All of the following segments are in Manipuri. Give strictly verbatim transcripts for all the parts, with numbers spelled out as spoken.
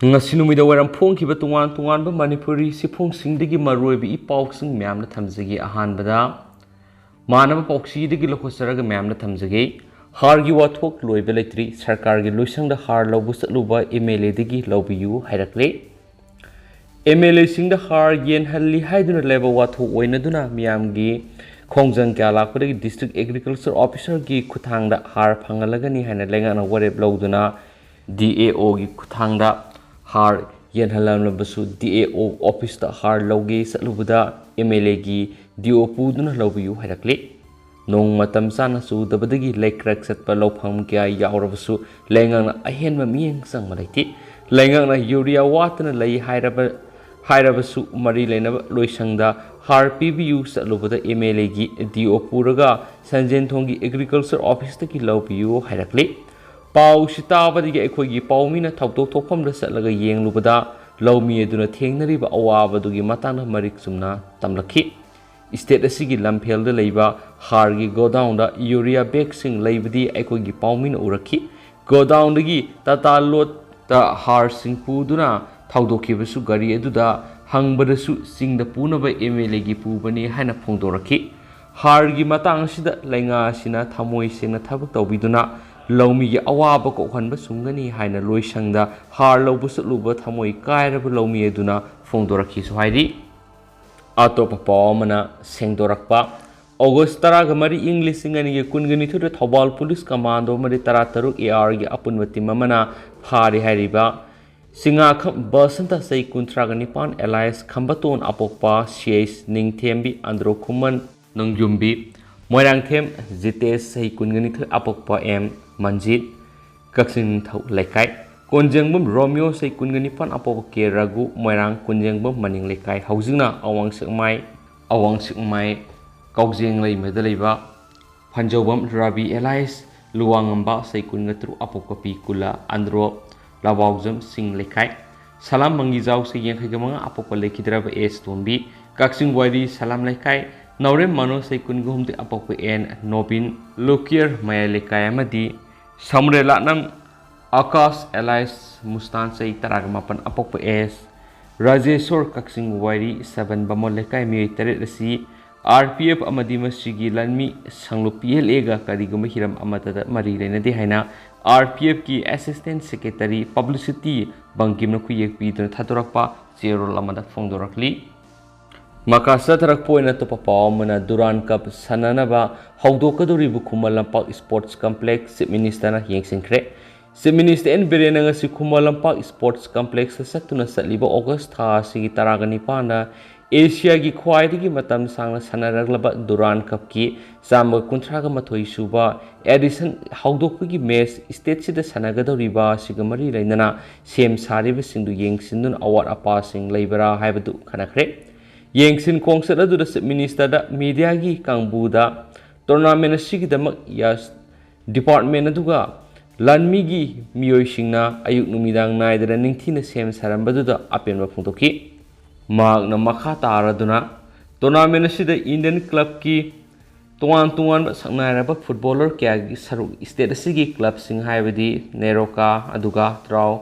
ꯉꯁꯤ ꯅꯨꯃꯤꯗꯥꯡ ꯋꯥꯏꯔꯝ ꯐꯣꯡꯈꯤꯕ ꯇꯣꯉꯥꯟ ꯇꯣꯉꯥꯟꯕ ꯃꯅꯤꯄꯨꯔꯤ ꯁꯤꯐꯣꯡꯁꯤꯡꯗꯒꯤ ꯃꯔꯨꯑꯣꯏꯕ ꯏ ꯄꯥꯎꯁꯤꯡ ꯃꯌꯥꯝꯅ ꯊꯝꯖꯒꯦ꯫ ꯑꯍꯥꯟꯕꯗ ꯃꯥꯟꯅꯕ ꯄꯥꯎꯆꯦꯗꯒꯤ ꯂꯧꯈꯠꯆꯔꯒ ꯃꯌꯥꯝꯅ ꯊꯝꯖꯒꯦ꯫ ꯍꯥꯔꯒꯤ ꯋꯥꯊꯣꯛ ꯂꯣꯏꯕ ꯂꯩꯇ꯭ꯔꯤ꯫ ꯁꯔꯀꯥꯔꯒꯤ ꯂꯣꯏꯁꯪꯗ ꯍꯥꯔ ꯂꯧꯕ ꯆꯠꯂꯨꯕ ꯑꯦꯝ ꯑꯦꯜ ꯑꯦꯗꯒꯤ ꯂꯧꯕꯤꯌꯨ ꯍꯥꯏꯔꯛꯂꯦ꯫ ꯑꯦꯝ ꯑꯦꯜ ꯑꯦꯁꯤꯡꯗ ꯍꯥꯔ ꯌꯦꯟꯍꯜꯂꯤ ꯍꯥꯏꯗꯨꯅ ꯂꯩꯕ ꯋꯥꯊꯣꯛ ꯑꯣꯏꯅꯗꯨꯅ ꯃꯤꯌꯥꯝꯒꯤ ꯈꯣꯡꯖꯪ ꯀꯌꯥ ꯂꯥꯛꯄꯗꯒꯤ district agriculture officerꯒꯤ ꯈꯨꯠꯊꯥꯡꯗ ꯍꯥꯔ ꯐꯪꯍꯜꯂꯒꯅꯤ ꯍꯥꯏꯅ ꯂꯩꯉꯥꯛꯅ ꯋꯥꯔꯦꯞ ꯂꯧꯗꯨꯅ D A Oꯒꯤ ꯈꯨꯠꯊꯥꯡꯗ ꯍꯥꯔ ꯌꯦꯟꯍꯜꯂꯝꯂꯕꯁꯨ D A O officeꯇ ꯍꯥꯔ ꯂꯧꯒꯦ ꯆꯠꯂꯨꯕꯗ ꯑꯦꯝ ꯑꯦꯜ ꯑꯦꯒꯤ D O ꯄꯨꯗꯨꯅ ꯂꯧꯕꯤꯌꯨ ꯍꯥꯏꯔꯛꯂꯤ꯫ ꯅꯣꯡ ꯃꯇꯝ ꯆꯥꯅ ꯆꯨꯗꯕꯗꯒꯤ ꯂꯩꯀ꯭ꯔꯛ ꯆꯠꯄ ꯂꯧꯐꯝ ꯀꯌꯥ ꯌꯥꯎꯔꯕꯁꯨ ꯂꯩꯉꯥꯛꯅ ꯑꯍꯦꯟꯕ ꯃꯤꯠꯌꯦꯡ ꯆꯪꯕ ꯂꯩꯇꯦ꯫ ꯂꯩꯉꯥꯛꯅ ꯌꯨꯔꯤꯌꯥ ꯋꯥꯠꯇꯅ ꯂꯩ ꯍꯥꯏꯔꯕ ꯍꯥꯏꯔꯕꯁꯨ ꯃꯔꯤ ꯂꯩꯅꯕ ꯂꯣꯏꯁꯪꯗ ꯍꯥꯔ ꯄꯤꯕꯤꯌꯨ ꯆꯠꯂꯨꯕꯗ ꯑꯦꯝ ꯑꯦꯜ ꯑꯦꯒꯤ D O ꯄꯨꯔꯒ ꯁꯟꯖꯦꯟꯊꯣꯡꯒꯤ agriculture officeꯇꯒꯤ ꯂꯧꯕꯤꯌꯨ ꯍꯥꯏꯔꯛꯂꯤ꯫ ꯄꯥꯎꯁꯤ ꯇꯥꯕꯗꯒꯤ ꯑꯩꯈꯣꯏꯒꯤ ꯄꯥꯎꯃꯤꯅ ꯊꯧꯗꯣꯛ ꯊꯣꯛꯐꯝꯗ ꯆꯠꯂꯒ ꯌꯦꯡꯂꯨꯕꯗ ꯂꯧꯃꯤ ꯑꯗꯨꯅ ꯊꯦꯡꯅꯔꯤꯕ ꯑꯋꯥꯕꯗꯨꯒꯤ ꯃꯇꯥꯡꯗ ꯃꯔꯤꯛ ꯆꯨꯝꯅ ꯇꯝꯂꯛꯈꯤ꯫ State ꯑꯁꯤꯒꯤ ꯂꯝꯐꯦꯜꯗ ꯂꯩꯕ ꯍꯥꯔꯒꯤ ꯒꯣꯗꯥꯎꯟꯗ ꯌꯨꯔꯤꯌꯥ ꯕꯦꯒꯁꯤꯡ ꯂꯩꯕꯗꯤ ꯑꯩꯈꯣꯏꯒꯤ ꯄꯥꯎꯃꯤꯅ ꯎꯔꯛꯈꯤ꯫ ꯒꯣꯗꯥꯎꯟꯗꯒꯤ ꯇꯥꯇꯥ ꯂꯣꯠꯇ ꯍꯥꯔꯁꯤꯡ ꯄꯨꯗꯨꯅ ꯊꯧꯗꯣꯛꯈꯤꯕꯁꯨ ꯒꯥꯔꯤ ꯑꯗꯨꯗ ꯍꯪꯕꯗꯁꯨ ꯆꯤꯡꯗ ꯄꯨꯅꯕ ꯑꯦꯝ ꯑꯦꯜ ꯑꯦꯒꯤ ꯄꯨꯕꯅꯤ ꯍꯥꯏꯅ ꯐꯣꯡꯗꯣꯔꯛꯈꯤ꯫ ꯍꯥꯔꯒꯤ ꯃꯇꯥꯡ ꯑꯁꯤꯗ ꯂꯩꯉꯥꯛ ꯑꯁꯤꯅ ꯊꯃꯣꯏ ꯁꯦꯡꯅ ꯊꯕꯛ ꯇꯧꯕꯤꯗꯨꯅ ꯂꯧꯃꯤꯒꯤ ꯑꯋꯥꯕ ꯀꯣꯛꯍꯟꯕ ꯆꯨꯝꯒꯅꯤ ꯍꯥꯏꯅ ꯂꯣꯏꯁꯪꯗ ꯍꯥꯔ ꯂꯧꯕ ꯆꯠꯂꯨꯕ ꯊꯃꯣꯏ ꯀꯥꯏꯔꯕ ꯂꯧꯃꯤ ꯑꯗꯨꯅ ꯐꯣꯡꯗꯣꯔꯛꯈꯤꯁꯨ ꯍꯥꯏꯔꯤ꯫ ꯑꯇꯣꯞꯄ ꯄꯥꯎ ꯑꯃꯅ ꯁꯦꯡꯗꯣꯔꯛꯄ꯫ ꯑꯣꯒꯁ ꯇꯔꯥꯒ ꯃꯔꯤ, ꯏꯪ ꯂꯤꯁꯤꯡ ꯑꯅꯤꯒ ꯀꯨꯟꯒ ꯅꯤꯊꯣꯏꯗ ꯊꯧꯕꯥꯜ ꯄꯨꯂꯤꯁ ꯀꯃꯥꯟꯗꯣ ꯑꯃꯗꯤ ꯇꯔꯥꯇꯔꯨꯛ A Rꯒꯤ ꯑꯄꯨꯟꯕ ꯇꯤꯝ ꯑꯃꯅ ꯐꯥꯔꯦ ꯍꯥꯏꯔꯤꯕ ꯁꯤꯡꯉꯥꯈꯝ ꯕꯁꯟꯇ, ꯆꯍꯤ ꯀꯨꯟꯊ꯭ꯔꯥꯒ ꯅꯤꯄꯥꯟ, alias ꯈꯝꯕꯇꯣꯟ, ꯑꯄꯣꯛꯄ C H ꯅꯤꯡꯊꯦꯝꯕꯤ, ꯑꯟꯗ꯭ꯔꯣ ꯈꯨꯃꯟ ꯅꯣꯡꯌꯨꯝꯕꯤ, ꯃꯣꯏꯔꯥꯡꯊꯦꯝ ꯖꯤꯇꯦꯁ, ꯆꯍꯤ ꯀꯨꯟꯒ ꯅꯤꯊꯣꯏ, ꯑꯄꯣꯛꯄ M ꯃꯟꯖꯤꯠ, ꯀꯛꯆꯤꯡ ꯅꯤꯡꯊꯧ ꯂꯩꯀꯥꯏ꯫ ꯀꯣꯟꯖꯦꯡꯕꯝ ꯔꯣꯃꯤꯌꯣ, ꯆꯍꯤ ꯀꯨꯟꯒ ꯅꯤꯄꯥꯟ, ꯑꯄꯣꯛꯄ ꯀꯦ ꯔꯥꯒꯨ, ꯃꯣꯏꯔꯥꯡ ꯀꯣꯟꯖꯦꯡꯕꯝ ꯃꯅꯤꯡ ꯂꯩꯀꯥꯏ꯫ ꯍꯧꯖꯤꯛꯅ ꯑꯋꯥꯡ ꯁꯦꯛꯃꯥꯏ, ꯑꯋꯥꯡ ꯁꯦꯛꯃꯥꯏ ꯀꯥꯎꯖꯦꯡ ꯂꯩꯃꯗ ꯂꯩꯕ ꯐꯟꯖꯧꯕꯝ ꯔꯥꯕꯤ, alias ꯂꯨꯋꯥꯡꯉꯝꯕ, ꯆꯍꯤ ꯀꯨꯟꯒ ꯇꯔꯨꯛ, ꯑꯄꯣꯛꯄ ꯄꯤ ꯀꯨꯂꯥ, ꯑꯟꯗ꯭ꯔꯣ ꯂꯋꯥꯎꯖꯝ ꯆꯤꯡ ꯂꯩꯀꯥꯏ꯫ ꯁꯂꯥꯝ ꯃꯪꯒꯤꯖꯥꯎ, ꯆꯍꯤ ꯌꯥꯡꯈꯩꯒ ꯃꯉꯥ, ꯑꯄꯣꯛꯄ ꯂꯩꯈꯤꯗ꯭ꯔꯕ S ꯇꯣꯝꯕꯤ, ꯀꯛꯆꯤꯡ ꯋꯥꯏꯔꯤ ꯁꯂꯥꯝ ꯂꯩꯀꯥꯏ꯫ ꯅꯥꯎꯔꯦꯝ ꯃꯅꯣꯖ, ꯆꯍꯤ ꯀꯨꯟꯒ ꯍꯨꯝꯗꯣꯏ, ꯑꯄꯣꯛꯄ N ꯅꯣꯕꯤꯟ, ꯂꯨꯀꯤꯌꯔ ꯃꯌꯥꯏ ꯂꯩꯀꯥꯏ ꯑꯃꯗꯤ ꯁꯃꯨꯔꯦꯂꯥꯠꯅꯝ ꯑꯀꯥꯁ ꯑꯦꯂꯥꯏꯁ ꯃꯨꯁꯇꯥꯟ ꯆꯍꯤ ꯇꯔꯥꯒ ꯃꯥꯄꯟ ꯑꯄꯣꯛꯄ ꯑꯦꯁ ꯔꯥꯖꯦꯁꯣꯔ ꯀꯛꯆꯤꯡ ꯋꯥꯏꯔꯤ ꯁꯕꯟ ꯕꯥꯃꯣꯟ ꯂꯩꯀꯥꯏ ꯃꯤꯑꯣꯏ ꯇꯔꯦꯠ ꯑꯁꯤ ꯑꯥꯔ ꯄꯤ ꯑꯦꯐ ꯑꯃꯗꯤ ꯃꯁꯤꯒꯤ ꯂꯥꯟꯃꯤ ꯁꯪꯂꯨꯞ ꯄꯤ ꯑꯦꯜ ꯑꯦꯒ ꯀꯔꯤꯒꯨꯝꯕ ꯍꯤꯔꯝ ꯑꯃꯠꯇꯗ ꯃꯔꯤ ꯂꯩꯅꯗꯦ ꯍꯥꯏꯅ ꯑꯥꯔ ꯄꯤ ꯑꯦꯐꯀꯤ ꯑꯦꯁꯤꯁꯇꯦꯟ ꯁꯦꯀ꯭ꯔꯦꯇꯔꯤ ꯄꯕ꯭ꯂꯤꯁꯤꯇꯤ ꯕꯪꯀꯤꯝꯅ ꯈꯨꯌꯦꯛ ꯄꯤꯗꯨꯅ ꯊꯥꯗꯣꯔꯛꯄ ꯆꯦꯔꯣꯜ ꯑꯃꯗ ꯐꯣꯡꯗꯣꯔꯛꯂꯤ꯫ ꯃꯈꯥ ꯆꯠꯊꯔꯛꯄ ꯑꯣꯏꯅ ꯑꯇꯣꯞꯄ ꯄꯥꯎ ꯑꯃꯅ ꯗꯨꯔꯥꯟ ꯀꯞ ꯁꯥꯟꯅꯅꯕ ꯍꯧꯗꯣꯛꯀꯗꯧꯔꯤꯕ Khuman Lampak sports complex chief ꯃꯤꯅꯤꯁꯇꯔꯅ ꯌꯦꯡꯁꯤꯟꯈ꯭ꯔꯦ꯫ ꯆꯤꯞ ꯃꯤꯅꯤꯁꯇꯔ ꯑꯦꯟ ꯕꯤꯔꯦꯟꯅ ꯉꯁꯤ ꯈꯨꯃꯟ ꯂꯝꯄꯥꯛ ꯁ꯭ꯄꯣꯔꯠꯁ ꯀꯝꯄ꯭ꯂꯦꯛꯁꯇ ꯆꯠꯇꯨꯅ ꯆꯠꯂꯤꯕ ꯑꯣꯒꯁ ꯊꯥ ꯑꯁꯤꯒꯤ ꯇꯔꯥꯒ ꯅꯤꯄꯥꯟꯗ ꯑꯦꯁꯤꯌꯥꯒꯤ ꯈ꯭ꯋꯥꯏꯗꯒꯤ ꯃꯇꯝ ꯁꯥꯡꯅ ꯁꯥꯟꯅꯔꯛꯂꯕ ꯗꯨꯔꯥꯟ ꯀꯞꯀꯤ ꯆꯥꯝꯃꯒ ꯀꯨꯟꯊ꯭ꯔꯥꯒ ꯃꯥꯊꯣꯏ ꯁꯨꯕ ꯑꯦꯗꯤꯁꯟ ꯍꯧꯗꯣꯛꯄꯒꯤ ꯃꯦꯆ ꯁ꯭ꯇꯦꯠꯁꯤꯗ ꯁꯥꯟꯅꯒꯗꯧꯔꯤꯕ ꯑꯁꯤꯒ ꯃꯔꯤ ꯂꯩꯅꯅ ꯁꯦꯝ ꯁꯥꯔꯤꯕꯁꯤꯡꯗꯨ ꯌꯦꯡꯁꯤꯟꯗꯨꯅ ꯑꯋꯥꯠ ꯑꯄꯥꯁꯤꯡ ꯂꯩꯕ꯭ꯔꯥ ꯍꯥꯏꯕꯗꯨ ꯈꯟꯅꯈ꯭ꯔꯦ꯫ ꯌꯦꯡꯁꯤꯟ ꯈꯣꯡꯆꯠ ꯑꯗꯨꯗ ꯆꯤꯞ ꯃꯤꯅꯤꯁꯇꯔꯗ ꯃꯤꯗꯤꯌꯥꯒꯤ ꯀꯥꯡꯕꯨꯗ ꯇꯣꯔꯅꯥꯃꯦꯟ ꯑꯁꯤꯒꯤꯗꯃꯛ ꯌꯥꯁ ꯗꯤꯄꯥꯔꯠꯃꯦꯟ ꯑꯗꯨꯒ ꯂꯥꯟꯃꯤꯒꯤ ꯃꯤꯑꯣꯏꯁꯤꯡꯅ ꯑꯌꯨꯛ ꯅꯨꯃꯤꯗꯥꯡ ꯅꯥꯏꯗꯅ ꯅꯤꯡꯊꯤꯅ ꯁꯦꯝ ꯁꯥꯔꯝꯕꯗꯨꯗ ꯑꯄꯦꯟꯕ ꯐꯣꯡꯗꯣꯛꯈꯤ꯫ ꯃꯍꯥꯛꯅ ꯃꯈꯥ ꯇꯥꯔꯗꯨꯅ ꯇꯣꯔꯅꯥꯃꯦꯟ ꯑꯁꯤꯗ ꯏꯟꯗꯤꯌꯟ ꯀ꯭ꯂꯕꯀꯤ ꯇꯣꯉꯥꯟ ꯇꯣꯉꯥꯟꯕ ꯁꯛꯅꯥꯏꯔꯕ ꯐꯨꯠꯕꯣꯂꯔ ꯀꯌꯥꯒꯤ ꯁꯔꯨꯛ ꯁ꯭ꯇꯦꯠ ꯑꯁꯤꯒꯤ ꯀ꯭ꯂꯕꯁꯤꯡ ꯍꯥꯏꯕꯗꯤ ꯅꯦꯔꯣꯀꯥ ꯑꯗꯨꯒ ꯇ꯭ꯔꯥꯎ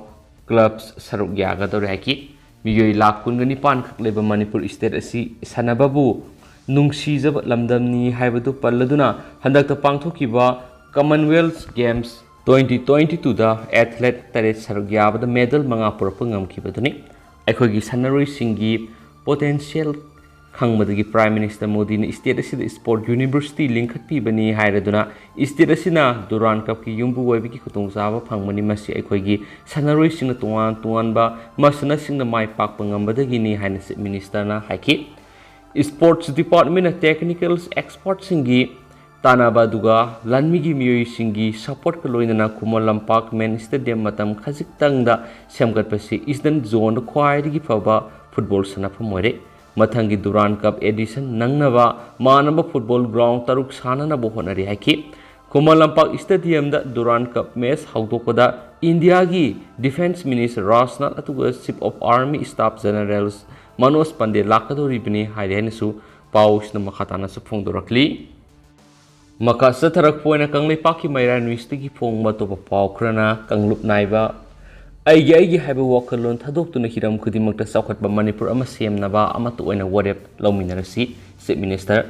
ꯀ꯭ꯂꯕꯁ ꯁꯔꯨꯛ ꯌꯥꯒꯗꯧꯔꯦ ꯍꯥꯏꯈꯤ꯫ ꯃꯤꯑꯣꯏ ꯂꯥꯈ ꯀꯨꯟꯒ ꯅꯤꯄꯥꯟ ꯈꯛ ꯂꯩꯕ ꯃꯅꯤꯄꯨꯔ ꯁ꯭ꯇꯦꯠ ꯑꯁꯤ ꯁꯥꯟꯅꯕꯕꯨ ꯅꯨꯡꯁꯤꯖꯕ ꯂꯝꯗꯝꯅꯤ ꯍꯥꯏꯕꯗꯨ ꯄꯜꯂꯗꯨꯅ ꯍꯟꯗꯛꯇ ꯄꯥꯡꯊꯣꯛꯈꯤꯕ ꯀꯃꯟꯋꯦꯜꯊ ꯒꯦꯝꯁ ꯇ꯭ꯋꯦꯟꯇꯤ ꯇ꯭ꯋꯦꯟꯇꯤ ꯇꯨꯗ ꯑꯦꯊꯂꯦꯠ ꯇꯔꯦꯠ ꯁꯔꯨꯛ ꯌꯥꯕꯗ ꯃꯦꯗꯜ ꯃꯉꯥ ꯄꯨꯔꯛꯄ ꯉꯝꯈꯤꯕꯗꯨꯅꯤ꯫ ꯑꯩꯈꯣꯏꯒꯤ ꯁꯥꯟꯅꯔꯣꯏꯁꯤꯡꯒꯤ ꯄꯣꯇꯦꯟꯁꯤꯌꯦꯜ ꯈꯪꯕꯗꯒꯤ ꯄ꯭ꯔꯥꯏꯝ ꯃꯤꯅꯤꯁꯇꯔ ꯃꯣꯗꯤꯅ ꯁ꯭ꯇꯦꯠ ꯑꯁꯤꯗ ꯁ꯭ꯄꯣꯔꯠ ꯌꯨꯅꯤꯚꯔꯁꯤꯇꯤ ꯂꯤꯡꯈꯠꯄꯤꯕꯅꯤ ꯍꯥꯏꯔꯗꯨꯅ ꯁ꯭ꯇꯦꯠ ꯑꯁꯤꯅ ꯗꯨꯔꯥꯟ ꯀꯞꯀꯤ ꯌꯨꯝꯕꯨ ꯑꯣꯏꯕꯒꯤ ꯈꯨꯗꯣꯡꯆꯥꯕ ꯐꯪꯕꯅꯤ꯫ ꯃꯁꯤ ꯑꯩꯈꯣꯏꯒꯤ ꯁꯥꯟꯅꯔꯣꯏꯁꯤꯡꯅ ꯇꯣꯉꯥꯟ ꯇꯣꯉꯥꯟꯕ ꯃꯁꯥꯟꯅꯁꯤꯡꯗ ꯃꯥꯏ ꯄꯥꯛꯄ ꯉꯝꯕꯗꯒꯤꯅꯤ ꯍꯥꯏꯅ ꯆꯤꯞ ꯃꯤꯅꯤꯁꯇꯔꯅ ꯍꯥꯏꯈꯤ꯫ ꯁ꯭ꯄꯣꯔꯠꯁ ꯗꯤꯄꯥꯔꯠꯃꯦꯟꯅ ꯇꯦꯛꯅꯤꯀꯦꯜ ꯑꯦꯛꯁꯄꯔꯠꯁꯤꯡꯒꯤ ꯇꯥꯟꯅꯕ ꯑꯗꯨꯒ ꯂꯥꯟꯃꯤꯒꯤ ꯃꯤꯑꯣꯏꯁꯤꯡꯒꯤ ꯁꯄꯣꯔꯠꯀ ꯂꯣꯏꯅꯅ ꯈꯨꯃꯟ ꯂꯝꯄꯥꯛ ꯃꯦꯟ ꯁ꯭ꯇꯦꯗꯤꯌꯝ ꯃꯇꯝ ꯈꯖꯤꯛꯇꯪꯗ ꯁꯦꯝꯒꯠꯄꯁꯤ ꯏꯁꯇꯔꯟ ꯖꯣꯟꯗ ꯈ꯭ꯋꯥꯏꯗꯒꯤ ꯐꯕ ꯐꯨꯠꯕꯣꯜ ꯁꯥꯟꯅꯐꯝ ꯑꯣꯏꯔꯦ꯫ ꯃꯊꯪꯒꯤ ꯗꯨꯔꯥꯟ ꯀꯞ ꯑꯦꯗꯤꯁꯟ ꯅꯪꯅꯕ ꯃꯥꯟꯅꯕ ꯐꯨꯠꯕꯣꯜ ꯒ꯭ꯔꯥꯎꯟ ꯇꯔꯨꯛ ꯁꯥꯟꯅꯅꯕ ꯍꯣꯠꯅꯔꯤ ꯍꯥꯏꯈꯤ꯫ ꯈꯨꯃꯟ ꯂꯝꯄꯥꯛ ꯁ꯭ꯇꯦꯗꯤꯌꯝꯗ ꯗꯨꯔꯥꯟ ꯀꯞ ꯃꯦꯆ ꯍꯧꯗꯣꯛꯄꯗ ꯏꯟꯗꯤꯌꯥꯒꯤ ꯗꯤꯐꯦꯟꯁ ꯃꯤꯅꯤꯁꯇꯔ ꯔꯥꯖꯅꯥꯊ ꯑꯗꯨꯒ chief of army staff ꯖꯦꯅꯔꯦꯜꯁ Manoj ꯄꯟꯗꯦ ꯂꯥꯛꯀꯗꯧꯔꯤꯕꯅꯤ ꯍꯥꯏꯔꯤ ꯍꯥꯏꯅꯁꯨ ꯄꯥꯎꯁꯤꯅ ꯃꯈꯥ ꯇꯥꯅꯁꯨ ꯐꯣꯡꯗꯣꯔꯛꯂꯤ꯫ ꯃꯈꯥ ꯆꯠꯊꯔꯛꯄ ꯑꯣꯏꯅ ꯀꯪꯂꯩꯄꯥꯛꯀꯤ ꯃꯩꯔꯥ ꯅ꯭ꯌꯨꯁꯇꯒꯤ ꯐꯣꯡꯕ ꯑꯇꯣꯞꯄ ꯄꯥꯎ ꯈꯔꯅ ꯀꯥꯡꯂꯨꯞ ꯅꯥꯏꯕ ꯑꯩꯒꯤ ꯑꯩꯒꯤ ꯍꯥꯏꯕ ꯋꯥꯈꯜꯂꯣꯟ ꯊꯥꯗꯣꯛꯇꯨꯅ ꯍꯤꯔꯝ ꯈꯨꯗꯤꯡꯃꯛꯇ ꯆꯥꯎꯈꯠꯄ ꯃꯅꯤꯄꯨꯔ ꯑꯃ ꯁꯦꯝꯅꯕ ꯑꯃꯠꯇ ꯑꯣꯏꯅ ꯋꯥꯔꯦꯞ ꯂꯧꯃꯤꯟꯅꯔꯁꯤ꯫ Chief minister.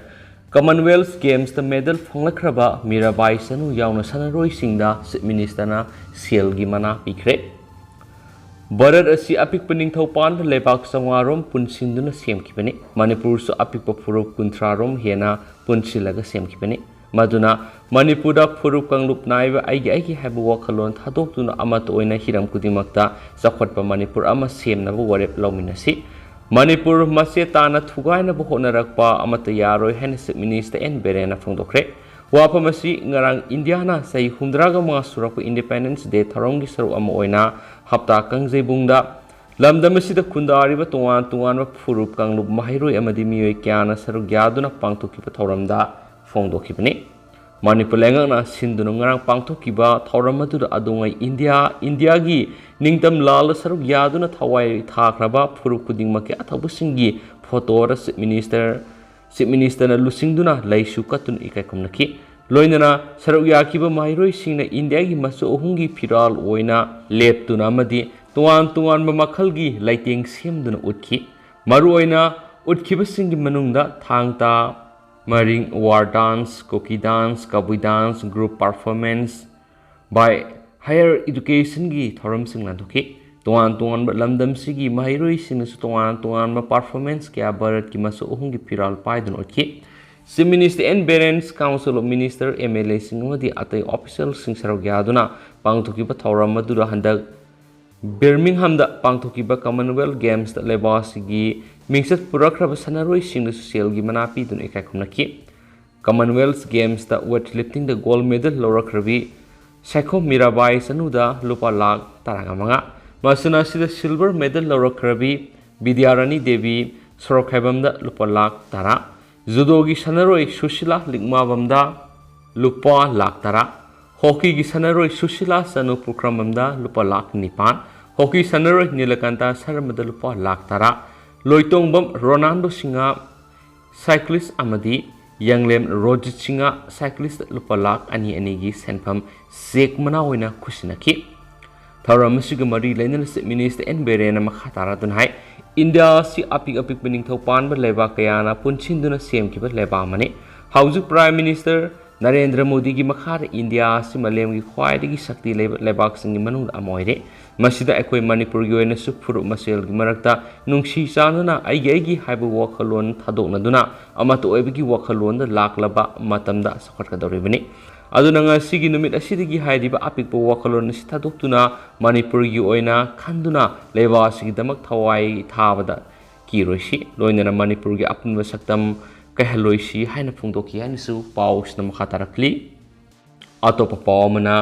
ꯀꯃꯟꯋꯦꯜꯊ ꯒꯦꯝꯁꯇ ꯃꯦꯗꯜ ꯐꯪꯂꯛꯈ꯭ꯔꯕ ꯃꯤꯔꯥꯕꯥꯏ ꯆꯅꯨ ꯌꯥꯎꯅ ꯁꯥꯟꯅꯔꯣꯏꯁꯤꯡꯗ ꯆꯤꯐ ꯃꯤꯅꯤꯁꯇꯔꯅ ꯁꯦꯜꯒꯤ ꯃꯅꯥ ꯄꯤꯈ꯭ꯔꯦ꯫ ꯚꯥꯔꯠ ꯑꯁꯤ ꯑꯄꯤꯛꯄ ꯅꯤꯡꯊꯧ ꯄꯥꯟꯕ ꯂꯩꯕꯥꯛ ꯆꯥꯝꯃꯉꯥ ꯔꯣꯝ ꯄꯨꯟꯁꯤꯟꯗꯨꯅ ꯁꯦꯝꯈꯤꯕꯅꯤ꯫ ꯃꯅꯤꯄꯨꯔꯁꯨ ꯑꯄꯤꯛꯄ ꯐꯨꯔꯨꯞ ꯀꯨꯟꯊ꯭ꯔꯥ ꯔꯣꯝ ꯍꯦꯟꯅ ꯄꯨꯟꯁꯤꯜꯂꯒ ꯁꯦꯝꯈꯤꯕꯅꯤ꯫ ꯃꯗꯨꯅ ꯃꯅꯤꯄꯨꯔꯗ ꯐꯨꯔꯨꯞ ꯀꯥꯡꯂꯨꯞ ꯅꯥꯏꯕ ꯑꯩꯒꯤ ꯑꯩꯒꯤ ꯍꯥꯏꯕ ꯋꯥꯈꯜꯂꯣꯟ ꯊꯥꯗꯣꯛꯇꯨꯅ ꯑꯃꯠꯇ ꯑꯣꯏꯅ ꯍꯤꯔꯝ ꯈꯨꯗꯤꯡꯃꯛꯇ ꯆꯥꯎꯈꯠꯄ ꯃꯅꯤꯄꯨꯔ ꯑꯃ ꯁꯦꯝꯅꯕ ꯋꯥꯔꯦꯞ ꯂꯧꯃꯤꯟꯅꯁꯤ꯫ ꯃꯅꯤꯄꯨꯔ ꯃꯆꯦ ꯇꯥꯅ ꯊꯨꯒꯥꯏꯅꯕ ꯍꯣꯠꯅꯔꯛꯄ ꯑꯃꯠꯇ ꯌꯥꯔꯣꯏ ꯍꯥꯏꯅ ꯆꯤꯐ ꯃꯤꯅꯤꯁꯇꯔ ꯑꯦꯟ ꯕꯤꯔꯦꯟꯅ ꯐꯣꯡꯗꯣꯛꯈ꯭ꯔꯦ꯫ ꯋꯥꯐꯝ ꯑꯁꯤ ꯉꯔꯥꯡ ꯏꯟꯗꯤꯌꯥꯅ ꯆꯍꯤ ꯍꯨꯝꯗ꯭ꯔꯥꯒ ꯃꯉꯥ ꯁꯨꯔꯛꯄ ꯏꯟꯗꯤꯄꯦꯟꯗꯦꯟꯁ ꯗꯦ ꯊꯧꯔꯝꯒꯤ ꯁꯔꯨꯛ ꯑꯃ ꯑꯣꯏꯅ ꯍꯞꯇꯥ ꯀꯥꯡꯖꯩꯕꯨꯡꯗ ꯂꯝꯗꯝ ꯑꯁꯤꯗ ꯈꯨꯟꯗꯥꯔꯤꯕ ꯇꯣꯉꯥꯟ ꯇꯣꯉꯥꯟꯕ ꯐꯨꯔꯨꯞ ꯀꯥꯡꯂꯨꯞ ꯃꯍꯩꯔꯣꯏ ꯑꯃꯗꯤ ꯃꯤꯑꯣꯏ ꯀꯌꯥꯅ ꯁꯔꯨꯛ ꯌꯥꯗꯨꯅ ꯄꯥꯡꯊꯣꯛꯈꯤꯕ ꯊꯧꯔꯝꯗ ꯐꯣꯡꯗꯣꯛꯈꯤꯕꯅꯤ꯫ ꯃꯅꯤꯄꯨꯔ ꯂꯩꯉꯥꯛꯅ ꯁꯤꯟꯗꯨꯅ ꯉꯔꯥꯡ ꯄꯥꯡꯊꯣꯛꯈꯤꯕ ꯊꯧꯔꯝ ꯑꯗꯨꯗ ꯑꯗꯨꯉꯩ ꯏꯟꯗꯤꯌꯥ, ꯏꯟꯗꯤꯌꯥꯒꯤ ꯅꯤꯡꯇꯝ ꯂꯥꯜꯗ ꯁꯔꯨꯛ ꯌꯥꯗꯨꯅ ꯊꯋꯥꯏ ꯊꯥꯈ꯭ꯔꯕ ꯐꯨꯔꯨꯞ ꯈꯨꯗꯤꯡꯃꯛꯀꯤ ꯑꯊꯧꯕꯁꯤꯡꯒꯤ ꯐꯣꯇꯣꯗ ꯆꯤꯐ ꯃꯤꯅꯤꯁꯇꯔ, ꯆꯤꯐ ꯃꯤꯅꯤꯁꯇꯔꯅ ꯂꯨꯆꯤꯡꯗꯨꯅ ꯂꯩꯁꯨ ꯀꯠꯇꯨꯅ ꯏꯀꯥꯏ ꯈꯨꯝꯅꯈꯤ꯫ ꯂꯣꯏꯅꯅ ꯁꯔꯨꯛ ꯌꯥꯈꯤꯕ ꯃꯍꯩꯔꯣꯏꯁꯤꯡꯅ ꯏꯟꯗꯤꯌꯥꯒꯤ ꯃꯆꯨ ꯑꯍꯨꯝꯒꯤ ꯐꯤꯔꯥꯜ ꯑꯣꯏꯅ ꯂꯦꯞꯇꯨꯅ ꯑꯃꯗꯤ ꯇꯣꯉꯥꯟ ꯇꯣꯉꯥꯟꯕ ꯃꯈꯜꯒꯤ ꯂꯩꯇꯦꯡ ꯁꯦꯝꯗꯨꯅ ꯎꯠꯈꯤ꯫ ꯃꯔꯨꯑꯣꯏꯅ ꯎꯠꯈꯤꯕꯁꯤꯡꯒꯤ ꯃꯅꯨꯡꯗ ꯊꯥꯡ ꯇꯥ, ꯃꯔꯤꯡ, ꯋꯥꯔ ꯗꯥꯟꯁ, ꯀꯨꯀꯤ ꯗꯥꯟꯁ, ꯀꯕꯨꯏ ꯗꯥꯟꯁ, ꯒ꯭ꯔꯨꯞ ꯄꯔꯐꯣꯔꯃꯦꯟꯁ, ꯕꯥꯏ ꯍꯥꯌꯔ ꯏꯗꯨꯀꯦꯁꯟꯒꯤ ꯊꯧꯔꯝꯁꯤꯡ ꯂꯥꯟꯊꯣꯛꯈꯤ꯫ ꯇꯣꯉꯥꯟ ꯇꯣꯉꯥꯟꯕ ꯂꯝꯗꯝꯁꯤꯒꯤ ꯃꯍꯩꯔꯣꯏꯁꯤꯡꯅꯁꯨ ꯇꯣꯉꯥꯟ ꯇꯣꯉꯥꯟꯕ ꯄꯔꯐꯣꯔꯃꯦꯟꯁ ꯀꯌꯥ ꯚꯥꯔꯠꯀꯤ ꯃꯆꯨ ꯑꯍꯨꯝꯒꯤ ꯐꯤꯔꯥꯜ ꯄꯥꯏꯗꯨꯅ ꯎꯠꯈꯤ꯫ Chief minister N Biren, council of minister, M L ꯑꯦꯁꯤꯡ ꯑꯃꯗꯤ ꯑꯇꯩ ꯑꯣꯐꯤꯁꯤꯌꯦꯜꯁꯤꯡ ꯁꯔꯨꯛ ꯌꯥꯗꯨꯅ ꯄꯥꯡꯊꯣꯛꯈꯤꯕ ꯊꯧꯔꯝ ꯑꯗꯨꯗ ꯍꯟꯗꯛ ꯕꯤꯔꯃꯤꯡꯍꯝꯗ ꯄꯥꯡꯊꯣꯛꯈꯤꯕ ꯀꯃꯟꯋꯦꯜꯊ ꯒꯦꯝꯁꯇ ꯂꯩꯕꯥꯛ ꯑꯁꯤꯒꯤ ꯃꯤꯡꯆꯠ ꯄꯨꯔꯛꯈ꯭ꯔꯕ ꯁꯥꯟꯅꯔꯣꯏꯁꯤꯡꯗꯁꯨ ꯁꯦꯜꯒꯤ ꯃꯅꯥ ꯄꯤꯗꯨꯅ ꯏꯀꯥꯏ ꯈꯨꯝꯅꯈꯤ꯫ ꯀꯃꯟꯋꯦꯜꯊ ꯒꯦꯝꯁꯇ ꯋꯦꯠ ꯂꯤꯐꯇꯤꯡꯗ ꯒꯣꯜꯗ ꯃꯦꯗꯜ ꯂꯧꯔꯛꯈ꯭ꯔꯕꯤ ꯁꯥꯏꯈꯣꯝ ꯃꯤꯔꯥꯕꯥꯏ ꯆꯅꯨꯗ ꯂꯨꯄꯥ ꯂꯥꯈ ꯇꯔꯥꯒ ꯃꯉꯥ, ꯃꯁꯤꯅ ꯑꯁꯤꯗ ꯁꯤꯜꯚꯔ ꯃꯦꯗꯜ ꯂꯧꯔꯛꯈ꯭ꯔꯕꯤ ꯕꯤꯗ꯭ꯌꯥꯔꯥꯅꯤ ꯗꯦꯕꯤ ꯁꯣꯔꯣꯛꯈꯥꯏꯕꯝꯗ ꯂꯨꯄꯥ ꯂꯥꯈ ꯇꯔꯥ, ꯖꯨꯗꯣꯒꯤ ꯁꯥꯟꯅꯔꯣꯏ ꯁꯨꯁꯤꯂꯥ ꯂꯤꯛꯃꯥꯕꯝꯗ ꯂꯨꯄꯥ ꯂꯥꯈ ꯇꯔꯥ, ꯍꯣꯀꯤꯒꯤ ꯁꯥꯟꯅꯔꯣꯏ ꯁꯨꯁꯤꯂꯥ ꯆꯅꯨ ꯄꯨꯈ꯭ꯔꯝꯕꯝꯗ ꯂꯨꯄꯥ ꯂꯥꯈ ꯅꯤꯄꯥꯟ, ꯍꯣꯀꯤ ꯁꯥꯟꯅꯔꯣꯏ ꯅꯤꯂꯀꯥꯟꯇ ꯁꯔꯃꯗ ꯂꯨꯄꯥ ꯂꯥꯈ ꯇꯔꯥ, ꯂꯣꯏꯇꯣꯡꯕꯝ ꯔꯣꯅꯥꯜꯗꯣ ꯁꯤꯡꯍ ꯁꯥꯏꯀ꯭ꯂꯤꯁ ꯑꯃꯗꯤ ꯌꯥꯡꯂꯦꯝ ꯔꯣꯖꯤꯠ ꯁꯤꯡꯍ ꯁꯥꯏꯀ꯭ꯂꯤꯁꯇ ꯂꯨꯄꯥ ꯂꯥꯈ ꯑꯅꯤ ꯑꯅꯤꯒꯤ ꯁꯦꯟꯐꯝ ꯆꯦꯛ ꯃꯅꯥ ꯑꯣꯏꯅ ꯈꯨꯠꯁꯤꯟꯅꯈꯤ꯫ ꯊꯧꯔꯝ ꯑꯁꯤꯒ ꯃꯔꯤ ꯂꯩꯅꯅ Chief Minister ꯑꯦꯟ ꯕꯤꯔꯦꯟꯅ ꯃꯈꯥ ꯇꯥꯔꯗꯨꯅ ꯍꯥꯏ, ꯏꯟꯗꯤꯌꯥ ꯑꯁꯤ ꯑꯄꯤꯛ ꯑꯄꯤꯛꯄ ꯅꯤꯡꯊꯧ ꯄꯥꯟꯕ ꯂꯩꯕꯥꯛ ꯀꯌꯥꯅ ꯄꯨꯟꯁꯤꯟꯗꯨꯅ ꯁꯦꯝꯈꯤꯕ ꯂꯩꯕꯥꯛ ꯑꯃꯅꯤ꯫ ꯍꯧꯖꯤꯛ Prime Minister ꯅꯔꯦꯟꯗ꯭ꯔ ꯃꯣꯗꯤꯒꯤ ꯃꯈꯥꯗ ꯏꯟꯗꯤꯌꯥ ꯑꯁꯤ ꯃꯥꯂꯦꯝꯒꯤ ꯈ꯭ꯋꯥꯏꯗꯒꯤ ꯁꯛꯇꯤ ꯂꯩꯕ ꯂꯩꯕꯥꯛꯁꯤꯡꯒꯤ ꯃꯅꯨꯡꯗ ꯑꯃ ꯑꯣꯏꯔꯦ꯫ ꯃꯁꯤꯗ ꯑꯩꯈꯣꯏ ꯃꯅꯤꯄꯨꯔꯒꯤ ꯑꯣꯏꯅꯁꯨ ꯐꯨꯔꯨꯞ ꯃꯁꯦꯜꯒꯤ ꯃꯔꯛꯇ ꯅꯨꯡꯁꯤ ꯆꯥꯟꯅꯅ ꯑꯩꯒꯤ ꯑꯩꯒꯤ ꯍꯥꯏꯕ ꯋꯥꯈꯜꯂꯣꯟ ꯊꯥꯗꯣꯛꯅꯗꯨꯅ ꯑꯃꯠꯇ ꯑꯣꯏꯕꯒꯤ ꯋꯥꯈꯜꯂꯣꯟꯗ ꯂꯥꯛꯂꯕ ꯃꯇꯝꯗ ꯆꯥꯎꯈꯠꯀꯗꯧꯔꯤꯕꯅꯤ꯫ ꯑꯗꯨꯅ ꯉꯁꯤꯒꯤ ꯅꯨꯃꯤꯠ ꯑꯁꯤꯗꯒꯤ ꯍꯥꯏꯔꯤꯕ ꯑꯄꯤꯛꯄ ꯋꯥꯈꯜꯂꯣꯟ ꯑꯁꯤ ꯊꯥꯗꯣꯛꯇꯨꯅ ꯃꯅꯤꯄꯨꯔꯒꯤ ꯑꯣꯏꯅ ꯈꯟꯗꯨꯅ ꯂꯩꯕꯥꯛ ꯑꯁꯤꯒꯤꯗꯃꯛ ꯊꯋꯥꯏ ꯊꯥꯕꯗ ꯀꯤꯔꯣꯏꯁꯤ, ꯂꯣꯏꯅꯅ ꯃꯅꯤꯄꯨꯔꯒꯤ ꯑꯄꯨꯟꯕ ꯁꯛꯇꯝ ꯀꯥꯏꯍꯜꯂꯣꯏꯁꯤ ꯍꯥꯏꯅ ꯐꯣꯡꯗꯣꯛꯈꯤ ꯍꯥꯏꯅꯁꯨ ꯄꯥꯎꯁꯤꯅ ꯃꯈꯥ ꯇꯥꯔꯛꯂꯤ꯫ ꯑꯇꯣꯞꯄ ꯄꯥꯎ ꯑꯃꯅ,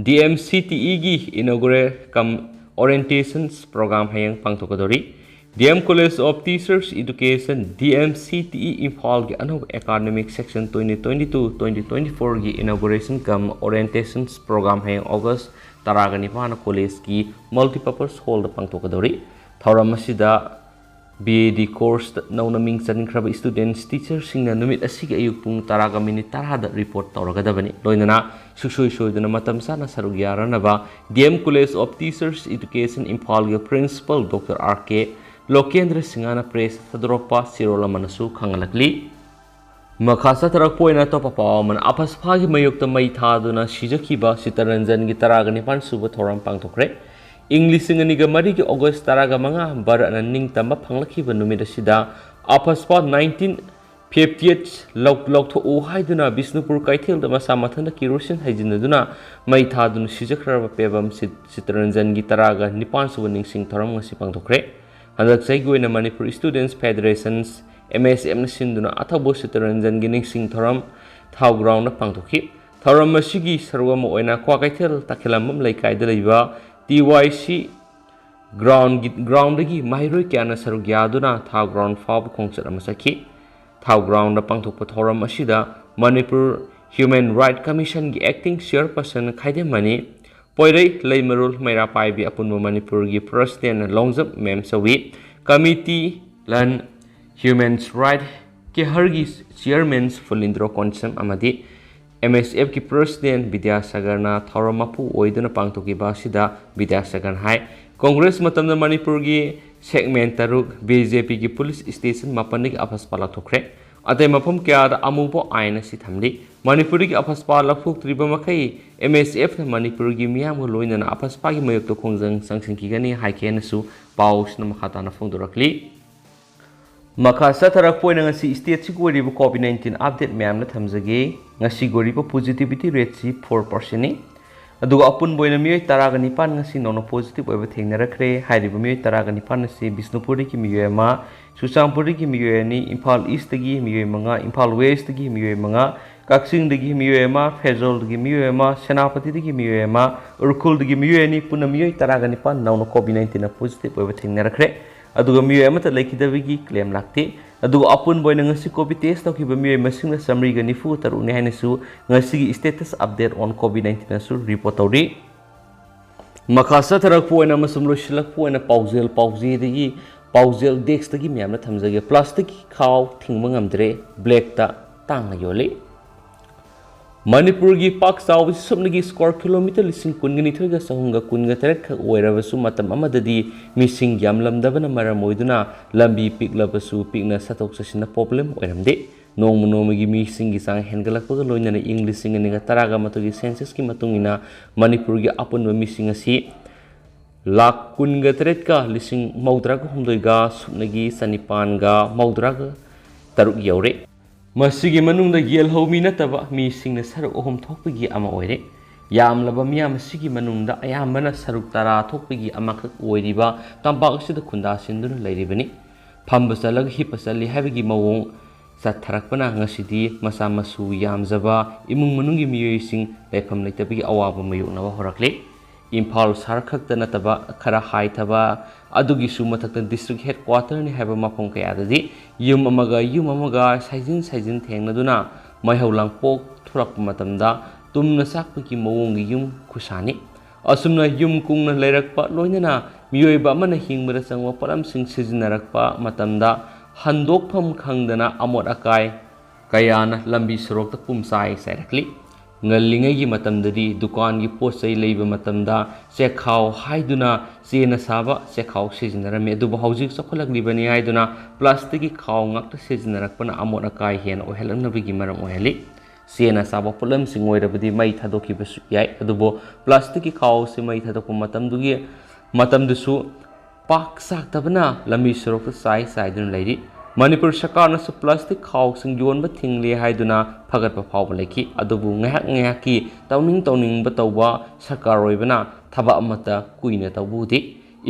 D M C T Eꯒꯤ inaugural cum orientations program ꯍꯌꯦꯡ ꯄꯥꯡꯊꯣꯛꯀꯗꯧꯔꯤ꯫ D M College of Teachers Education, D M C T E ꯏꯝꯐꯥꯜꯒꯤ ꯑꯅꯧꯕ academic session twenty twenty-two twenty twenty-fourꯒꯤ inauguration cum orientations program ꯍꯌꯦꯡ August ꯇꯔꯥꯒ ꯅꯤꯄꯥꯟꯗ collegeꯀꯤ multipurpose hallꯗ ꯄꯥꯡꯊꯣꯛꯀꯗꯧꯔꯤ꯫ ꯊꯧꯔꯝ ꯑꯁꯤꯗ B A D courseꯇ ꯅꯧꯅ ꯃꯤꯡ ꯆꯟꯈ꯭ꯔꯕ students, teacherꯁꯤꯡꯅ ꯅꯨꯃꯤꯠ ꯑꯁꯤꯒꯤ ꯑꯌꯨꯛ ꯄꯨꯡ ꯇꯔꯥꯒ ꯃꯤꯅꯤꯠ ꯇꯔꯥꯗ report ꯇꯧꯔꯒꯗꯕꯅꯤ꯫ ꯂꯣꯏꯅꯅ ꯁꯨꯡꯁꯣꯏ ꯁꯣꯏꯗꯅ ꯃꯇꯝ ꯆꯥꯅ ꯁꯔꯨꯛ ꯌꯥꯔꯅꯕ D M College of Teachers Education ꯏꯝꯐꯥꯜꯒꯤ principal Doctor R K ꯂꯣꯀꯦꯟꯗ꯭ꯔ ꯁꯤꯡꯍꯅ press ꯊꯥꯗꯣꯔꯛꯄ ꯆꯦꯔꯣꯜ ꯑꯃꯅꯁꯨ ꯈꯪꯍꯜꯂꯛꯂꯤ꯫ ꯃꯈꯥ ꯆꯠꯊꯔꯛꯄ ꯑꯣꯏꯅ ꯑꯇꯣꯞꯄ ꯄꯥꯎ ꯑꯃꯅ, ꯑꯄꯁꯐꯥꯒꯤ ꯃꯥꯌꯣꯛꯇ ꯃꯩ ꯊꯥꯗꯨꯅ ꯁꯤꯖꯈꯤꯕ ꯁꯤꯇꯔꯟꯖꯟꯒꯤ ꯇꯔꯥꯒ ꯅꯤꯄꯥꯟ ꯁꯨꯕ ꯊꯧꯔꯝ ꯄꯥꯡꯊꯣꯛꯈ꯭ꯔꯦ꯫ ꯏꯪ ꯂꯤꯁꯤꯡ ꯑꯅꯤꯒ ꯃꯔꯤꯒꯤ August ꯇꯔꯥꯒ ꯃꯉꯥ, ꯚꯥꯔꯠꯅ ꯅꯤꯡꯇꯝꯕ ꯐꯪꯂꯛꯈꯤꯕ ꯅꯨꯃꯤꯠ ꯑꯁꯤꯗ ꯑꯄꯁꯐꯥ nineteen fifty eight ꯂꯧ-, ꯂꯧꯊꯣꯛꯎ ꯍꯥꯏꯗꯨꯅ ꯕꯤꯁꯅꯨꯄꯨꯔ ꯀꯩꯊꯦꯜꯗ ꯃꯁꯥ ꯃꯊꯟꯇ ꯀꯤꯔꯣꯁꯤꯟ ꯍꯩꯖꯤꯟꯅꯗꯨꯅ ꯃꯩ ꯊꯥꯗꯨꯅ ꯁꯤꯖꯈ꯭ꯔꯕ ꯄꯦꯕꯝ ꯁꯤꯠ-, ꯁꯤꯇꯔꯟꯖꯟꯒꯤ ꯇꯔꯥꯒ ꯅꯤꯄꯥꯟ ꯁꯨꯕ ꯅꯤꯡꯁꯤꯡ ꯊꯧꯔꯝ ꯉꯁꯤ ꯄꯥꯡꯊꯣꯛꯈ꯭ꯔꯦ꯫ ꯍꯟꯗꯛ ꯆꯍꯤꯒꯤ ꯑꯣꯏꯅ Manipur Students Federations, M S Fꯅ ꯁꯤꯟꯗꯨꯅ ꯑꯊꯧꯕ ꯁꯤꯇꯔꯟꯖꯟꯒꯤ ꯅꯤꯡꯁꯤꯡ ꯊꯧꯔꯝ ꯊꯥꯎ groundꯗ ꯄꯥꯡꯊꯣꯛꯈꯤ꯫ ꯊꯧꯔꯝ ꯑꯁꯤꯒꯤ ꯁꯔꯨꯛ ꯑꯃ ꯑꯣꯏꯅ ꯀ꯭ꯋꯥꯀꯩꯊꯦꯜ ꯇꯈꯦꯂꯝꯕꯝ ꯂꯩꯀꯥꯏꯗ ꯂꯩꯕ T Y C groundꯒꯤ, groundꯗꯒꯤ ꯃꯍꯩꯔꯣꯏ ꯀꯌꯥꯅ ꯁꯔꯨꯛ ꯌꯥꯗꯨꯅ ꯊꯥꯎ ground ꯐꯥꯎꯕ ꯈꯣꯡꯆꯠ ꯑꯃ ꯆꯠꯈꯤ꯫ ꯊꯥꯎ groundꯗ ꯄꯥꯡꯊꯣꯛꯄ ꯊꯧꯔꯝ ꯑꯁꯤꯗ Manipur Human Right Commissionꯒꯤ acting chairperson ꯈꯥꯏꯗꯦꯝꯃꯅꯤ, ꯄꯣꯏꯔꯩ ꯂꯩꯃꯔꯨꯜ ꯃꯩꯔꯥ ꯄꯥꯏꯕꯤ, ꯑꯄꯨꯟꯕ ꯃꯅꯤꯄꯨꯔꯒꯤ president ꯂꯣꯡꯖꯝ ꯃꯦꯝꯆꯧꯕꯤ, committee ꯂꯟ Human Right ꯀꯦꯍꯔꯒꯤ ꯆꯤꯌꯔꯃꯦꯟ ꯐꯨꯂꯤꯟꯗ꯭ꯔꯣ ꯀꯣꯟꯁꯝ ꯑꯃꯗꯤ ꯑꯦꯝ ꯑꯦꯁ ꯑꯦꯐꯀꯤ ꯄ꯭ꯔꯁꯤꯗꯦꯟ ꯕꯤꯗ꯭ꯌꯥꯁꯥꯒꯔꯅ ꯊꯧꯔꯝ ꯃꯄꯨ ꯑꯣꯏꯗꯨꯅ ꯄꯥꯡꯊꯣꯛꯈꯤꯕ ꯑꯁꯤꯗ ꯕꯤꯗ꯭ꯌꯥꯁꯥꯒꯔꯅ ꯍꯥꯏ, ꯀꯣꯡꯒ꯭ꯔꯦꯁ ꯃꯇꯝꯗ ꯃꯅꯤꯄꯨꯔꯒꯤ ꯁꯦꯒꯃꯦꯟ ꯇꯔꯨꯛ, ꯕꯤ ꯖꯦ ꯄꯤꯒꯤ ꯄꯨꯂꯤꯁ ꯁ꯭ꯇꯦꯁꯟ ꯃꯥꯄꯟꯗꯒꯤ ꯑꯐꯁꯄꯥ ꯂꯧꯊꯣꯛꯈ꯭ꯔꯦ꯫ ꯑꯇꯩ ꯃꯐꯝ ꯀꯌꯥꯗ ꯑꯃꯨꯕ ꯑꯥꯏꯟ ꯑꯁꯤ ꯊꯝꯂꯤ꯫ ꯃꯅꯤꯄꯨꯔꯗꯒꯤ ꯑꯐꯁꯄꯥ ꯂꯧꯊꯣꯛꯇ꯭ꯔꯤꯕ ꯃꯈꯩ ꯑꯦꯝ ꯑꯦꯁ ꯑꯦꯐꯅ ꯃꯅꯤꯄꯨꯔꯒꯤ ꯃꯤꯌꯥꯝꯒ ꯂꯣꯏꯅꯅ ꯑꯐꯁꯄꯥꯒꯤ ꯃꯥꯌꯣꯛꯇ ꯈꯣꯡꯖꯪ ꯆꯪꯁꯤꯟꯈꯤꯒꯅꯤ ꯍꯥꯏꯈꯤ ꯍꯥꯏꯅꯁꯨ ꯄꯥꯎꯁꯤꯅ ꯃꯈꯥ ꯇꯥꯅ ꯐꯣꯡꯗꯣꯔꯛꯂꯤ꯫ ꯃꯈꯥ ꯆꯠꯊꯔꯛꯄ ꯑꯣꯏꯅ ꯉꯁꯤ ꯁ꯭ꯇꯦꯠꯁꯤꯒꯤ ꯑꯣꯏꯔꯤꯕ ꯀꯣꯚꯤꯗ ꯅꯥꯏꯟꯇꯤꯟ ꯑꯞꯗꯦꯠ ꯃꯌꯥꯝꯅ ꯊꯝꯖꯒꯦ꯫ ꯉꯁꯤꯒꯤ ꯑꯣꯏꯔꯤꯕ ꯄꯣꯖꯤꯇꯤꯚꯤꯇꯤ ꯔꯦꯠꯁꯤ ꯐꯣꯔ ꯄꯥꯔꯁꯦꯟꯅꯤ꯫ ꯑꯗꯨꯒ ꯑꯄꯨꯟꯕ ꯑꯣꯏꯅ ꯃꯤꯑꯣꯏ ꯇꯔꯥꯒ ꯅꯤꯄꯥꯟ ꯉꯁꯤ ꯅꯧꯅ ꯄꯣꯖꯤꯇꯤꯚ ꯑꯣꯏꯕ ꯊꯦꯡꯅꯔꯛꯈ꯭ꯔꯦ꯫ ꯍꯥꯏꯔꯤꯕ ꯃꯤꯑꯣꯏ ꯇꯔꯥꯒ ꯅꯤꯄꯥꯟ ꯑꯁꯤ ꯕꯤꯁꯅꯨꯄꯨꯔꯗꯒꯤ ꯃꯤꯑꯣꯏ ꯑꯃ, ꯆꯨꯔꯆꯥꯟꯄꯨꯔꯗꯒꯤ ꯃꯤꯑꯣꯏ ꯑꯅꯤ, ꯏꯝꯐꯥꯜ ꯏꯁꯇꯒꯤ ꯃꯤꯑꯣꯏ ꯃꯉꯥ, ꯏꯝꯐꯥꯜ ꯋꯦꯁꯇꯒꯤ ꯃꯤꯑꯣꯏ ꯃꯉꯥ, ꯀꯛꯆꯤꯡꯗꯒꯤ ꯃꯤꯑꯣꯏ ꯑꯃ, ꯐꯦꯖꯣꯜꯗꯒꯤ ꯃꯤꯑꯣꯏ ꯑꯃ, ꯁꯦꯅꯥꯄꯇꯤꯗꯒꯤ ꯃꯤꯑꯣꯏ ꯑꯃ, ꯎꯈ꯭ꯔꯨꯜꯗꯒꯤ ꯃꯤꯑꯣꯏ ꯑꯅꯤ, ꯄꯨꯟꯅ ꯃꯤꯑꯣꯏ ꯇꯔꯥꯒ ꯅꯤꯄꯥꯟ ꯅꯧꯅ ꯀꯣꯚꯤꯗ ꯅꯥꯏꯟꯇꯤꯟꯅ ꯄꯣꯖꯤꯇꯤꯚ ꯑꯣꯏꯕ ꯊꯦꯡꯅꯔꯛꯈ꯭ꯔꯦ꯫ ꯑꯗꯨꯒ ꯃꯤꯑꯣꯏ ꯑꯃꯠꯇ ꯂꯩꯈꯤꯗꯕꯒꯤ ꯀ꯭ꯂꯦꯝ ꯂꯥꯛꯇꯦ꯫ ꯑꯗꯨꯒ ꯑꯄꯨꯟꯕ ꯑꯣꯏꯅ ꯉꯁꯤ ꯀꯣꯚꯤꯗ ꯇꯦꯁ ꯇꯧꯈꯤꯕ ꯃꯤꯑꯣꯏ ꯃꯁꯤꯡꯅ ꯆꯥꯃꯔꯤꯒ ꯅꯤꯐꯨ ꯇꯔꯨꯛꯅꯤ ꯍꯥꯏꯅꯁꯨ ꯉꯁꯤꯒꯤ status update on COVID nineteen ꯑꯁꯨ ꯔꯤꯄꯣꯔꯠ ꯇꯧꯔꯤ꯫ ꯃꯈꯥ ꯆꯠꯊꯔꯛꯄ ꯑꯣꯏꯅ ꯑꯃꯁꯨꯡ ꯂꯣꯏꯁꯤꯜꯂꯛꯄ ꯑꯣꯏꯅ ꯄꯥꯎꯖꯦꯜ ꯄꯥꯎꯖꯦꯗꯒꯤ, ꯄꯥꯎꯖꯦꯜ ꯗꯦꯁ꯭ꯛꯇꯒꯤ ꯃꯌꯥꯝꯅ ꯊꯝꯖꯒꯦ꯫ ꯄ꯭ꯂꯥꯁꯇꯤꯛꯀꯤ ꯈꯥꯎ ꯊꯤꯡꯕ ꯉꯝꯗ꯭ꯔꯦ, ꯕ꯭ꯂꯦꯛꯇ ꯇꯥꯡꯅ ꯌꯣꯜꯂꯤ꯫ ꯃꯅꯤꯄꯨꯔꯒꯤ ꯄꯥꯛ ꯆꯥꯎꯕꯁꯤ ꯁꯨꯞꯅꯒꯤ ꯁ꯭ꯀ꯭ꯋꯥꯔ ꯀꯤꯂꯣꯃꯤꯇꯔ ꯂꯤꯁꯤꯡ ꯀꯨꯟꯒ ꯅꯤꯊꯣꯏꯒ ꯆꯍꯨꯝꯒ ꯀꯨꯟꯒ ꯇꯔꯦꯠ ꯈꯛ ꯑꯣꯏꯔꯕꯁꯨ, ꯃꯇꯝ ꯑꯃꯗꯗꯤ ꯃꯤꯁꯤꯡ ꯌꯥꯝꯂꯝꯗꯕꯅ ꯃꯔꯝ ꯑꯣꯏꯗꯨꯅ ꯂꯝꯕꯤ ꯄꯤꯛꯂꯕꯁꯨ ꯄꯤꯛꯅ ꯆꯠꯊꯣꯛ ꯆꯠꯁꯤꯟꯗ ꯄ꯭ꯔꯣꯕ꯭ꯂꯦꯝ ꯑꯣꯏꯔꯝꯗꯦ꯫ ꯅꯣꯡꯃ ꯅꯣꯡꯃꯒꯤ ꯃꯤꯁꯤꯡꯒꯤ ꯆꯥꯡ ꯍꯦꯟꯒꯠꯂꯛꯄꯒ ꯂꯣꯏꯅꯅ ꯏꯪ ꯂꯤꯁꯤꯡ ꯑꯅꯤꯒ ꯇꯔꯥꯒ ꯃꯥꯊꯣꯏꯒꯤ ꯁꯦꯟꯁꯁꯀꯤ ꯃꯇꯨꯡ ꯏꯟꯅ ꯃꯅꯤꯄꯨꯔꯒꯤ ꯑꯄꯨꯟꯕ ꯃꯤꯁꯤꯡ ꯑꯁꯤ ꯂꯥꯈ ꯀꯨꯟꯒ ꯇꯔꯦꯠꯀ ꯂꯤꯁꯤꯡ ꯃꯧꯗ꯭ꯔꯥꯒ ꯍꯨꯝꯗꯣꯏꯒ ꯁꯨꯞꯅꯒꯤ ꯆꯅꯤꯄꯥꯟꯒ ꯃꯧꯗ꯭ꯔꯥꯒ ꯇꯔꯨꯛ ꯌꯧꯔꯦ꯫ ꯃꯁꯤꯒꯤ ꯃꯅꯨꯡꯗ ꯌꯦꯜꯍꯧꯃꯤ ꯅꯠꯇꯕ ꯃꯤꯁꯤꯡꯅ ꯁꯔꯨꯛ ꯑꯍꯨꯝ ꯊꯣꯛꯄꯒꯤ ꯑꯃ ꯑꯣꯏꯔꯦ꯫ ꯌꯥꯝꯂꯕ ꯃꯤꯌꯥꯝ ꯑꯁꯤꯒꯤ ꯃꯅꯨꯡꯗ ꯑꯌꯥꯝꯕꯅ ꯁꯔꯨꯛ ꯇꯔꯥ ꯊꯣꯛꯄꯒꯤ ꯑꯃꯈꯛ ꯑꯣꯏꯔꯤꯕ ꯇꯝꯄꯥꯛ ꯑꯁꯤꯗ ꯈꯨꯟꯗꯥꯁꯤꯟꯗꯨꯅ ꯂꯩꯔꯤꯕꯅꯤ꯫ ꯐꯝꯕ ꯆꯠꯂꯒ ꯍꯤꯞꯄ ꯆꯠꯂꯤ ꯍꯥꯏꯕꯒꯤ ꯃꯑꯣꯡ ꯆꯠꯊꯔꯛꯄꯅ ꯉꯁꯤꯗꯤ ꯃꯆꯥ ꯃꯁꯨ ꯌꯥꯝꯖꯕ ꯏꯃꯨꯡ ꯃꯅꯨꯡꯒꯤ ꯃꯤꯑꯣꯏꯁꯤꯡ ꯂꯩꯐꯝ ꯂꯩꯇꯕꯒꯤ ꯑꯋꯥꯕ ꯃꯥꯌꯣꯛꯅꯕ ꯍꯧꯔꯛꯂꯦ꯫ ꯏꯝꯐꯥꯜ ꯁꯍꯔ ꯈꯛꯇ ꯅꯠꯇꯕ ꯈꯔ ꯍꯥꯏꯊꯕ ꯑꯗꯨꯒꯤꯁꯨ ꯃꯊꯛꯇ district headquarterꯅꯤ ꯍꯥꯏꯕ ꯃꯐꯝ ꯀꯌꯥꯗꯗꯤ ꯌꯨꯝ ꯑꯃꯒ ꯌꯨꯝ ꯑꯃꯒ ꯁꯥꯏꯖꯤꯟ ꯁꯥꯏꯖꯤꯟ ꯊꯦꯡꯅꯗꯨꯅ ꯃꯩꯍꯧ ꯂꯥꯡꯄꯣꯛ ꯊꯣꯔꯛꯄ ꯃꯇꯝꯗ ꯇꯨꯝꯅ ꯆꯥꯛꯄꯒꯤ ꯃꯑꯣꯡꯒꯤ ꯌꯨꯝ ꯈꯨꯁꯥꯅꯤ꯫ ꯑꯁꯨꯝꯅ ꯌꯨꯝ ꯀꯨꯡꯅ ꯂꯩꯔꯛꯄ, ꯂꯣꯏꯅꯅ ꯃꯤꯑꯣꯏꯕ ꯑꯃꯅ ꯍꯤꯡꯕꯗ ꯆꯪꯕ ꯄꯣꯠꯂꯝꯁꯤꯡ ꯁꯤꯖꯤꯟꯅꯔꯛꯄ ꯃꯇꯝꯗ ꯍꯟꯗꯣꯛꯐꯝ ꯈꯪꯗꯅ ꯑꯃꯣꯠ ꯑꯀꯥꯏ ꯀꯌꯥꯅ ꯂꯝꯕꯤ ꯁꯣꯔꯣꯛꯇ ꯄꯨꯝꯆꯥꯏ ꯆꯥꯏꯔꯛꯂꯤ꯫ ꯉꯜꯂꯤꯉꯩꯒꯤ ꯃꯇꯝꯗꯗꯤ ꯗꯨꯀꯥꯟꯒꯤ ꯄꯣꯠ ꯆꯩ ꯂꯩꯕ ꯃꯇꯝꯗ ꯆꯦꯛꯈꯥꯎ ꯍꯥꯏꯗꯨꯅ ꯆꯦꯅ ꯁꯥꯕ ꯆꯦꯛꯈꯥꯎ ꯁꯤꯖꯤꯟꯅꯔꯝꯃꯤ꯫ ꯑꯗꯨꯕꯨ ꯍꯧꯖꯤꯛ ꯆꯥꯎꯈꯠꯂꯛꯂꯤꯕꯅꯤ ꯍꯥꯏꯗꯨꯅ ꯄ꯭ꯂꯥꯁꯇꯤꯛꯀꯤ ꯈꯥꯎ ꯉꯥꯛꯇ ꯁꯤꯖꯤꯟꯅꯔꯛꯄꯅ ꯑꯃꯣꯠ ꯑꯀꯥꯏ ꯍꯦꯟꯅ ꯑꯣꯏꯍꯜꯂꯛꯅꯕꯒꯤ ꯃꯔꯝ ꯑꯣꯏꯍꯜꯂꯤ꯫ ꯆꯦꯅ ꯁꯥꯕ ꯄꯣꯠꯂꯝꯁꯤꯡ ꯑꯣꯏꯔꯕꯗꯤ ꯃꯩ ꯊꯥꯗꯣꯛꯈꯤꯕꯁꯨ ꯌꯥꯏ, ꯑꯗꯨꯕꯨ ꯄ꯭ꯂꯥꯁꯇꯤꯛꯀꯤ ꯈꯥꯎ ꯑꯁꯤ ꯃꯩ ꯊꯥꯗꯣꯛꯄ ꯃꯇꯝꯗꯨꯒꯤ, ꯃꯇꯝꯗꯨꯁꯨ ꯄꯥꯛ ꯆꯥꯛꯇꯕꯅ ꯂꯝꯕꯤ ꯁꯣꯔꯣꯛꯇ ꯆꯥꯏ ꯆꯥꯏꯗꯨꯅ ꯂꯩꯔꯤ꯫ ꯃꯅꯤꯄꯨꯔ ꯁꯔꯀꯥꯔꯅꯁꯨ ꯄ꯭ꯂꯥꯁꯇꯤꯛ ꯈꯥꯎꯁꯤꯡ ꯌꯣꯟꯕ ꯊꯤꯡꯂꯦ ꯍꯥꯏꯗꯨꯅ ꯐꯒꯠꯄ ꯐꯥꯎꯕ ꯂꯩꯈꯤ꯫ ꯑꯗꯨꯕꯨ ꯉꯥꯏꯍꯥꯛ ꯉꯥꯏꯍꯥꯛꯀꯤ ꯇꯧꯅꯤꯡ ꯇꯧꯅꯤꯡꯕ ꯇꯧꯕ ꯁꯔꯀꯥꯔ ꯑꯣꯏꯕꯅ ꯊꯕꯛ ꯑꯃꯠꯇ ꯀꯨꯏꯅ ꯇꯧꯕ ꯎꯗꯦ꯫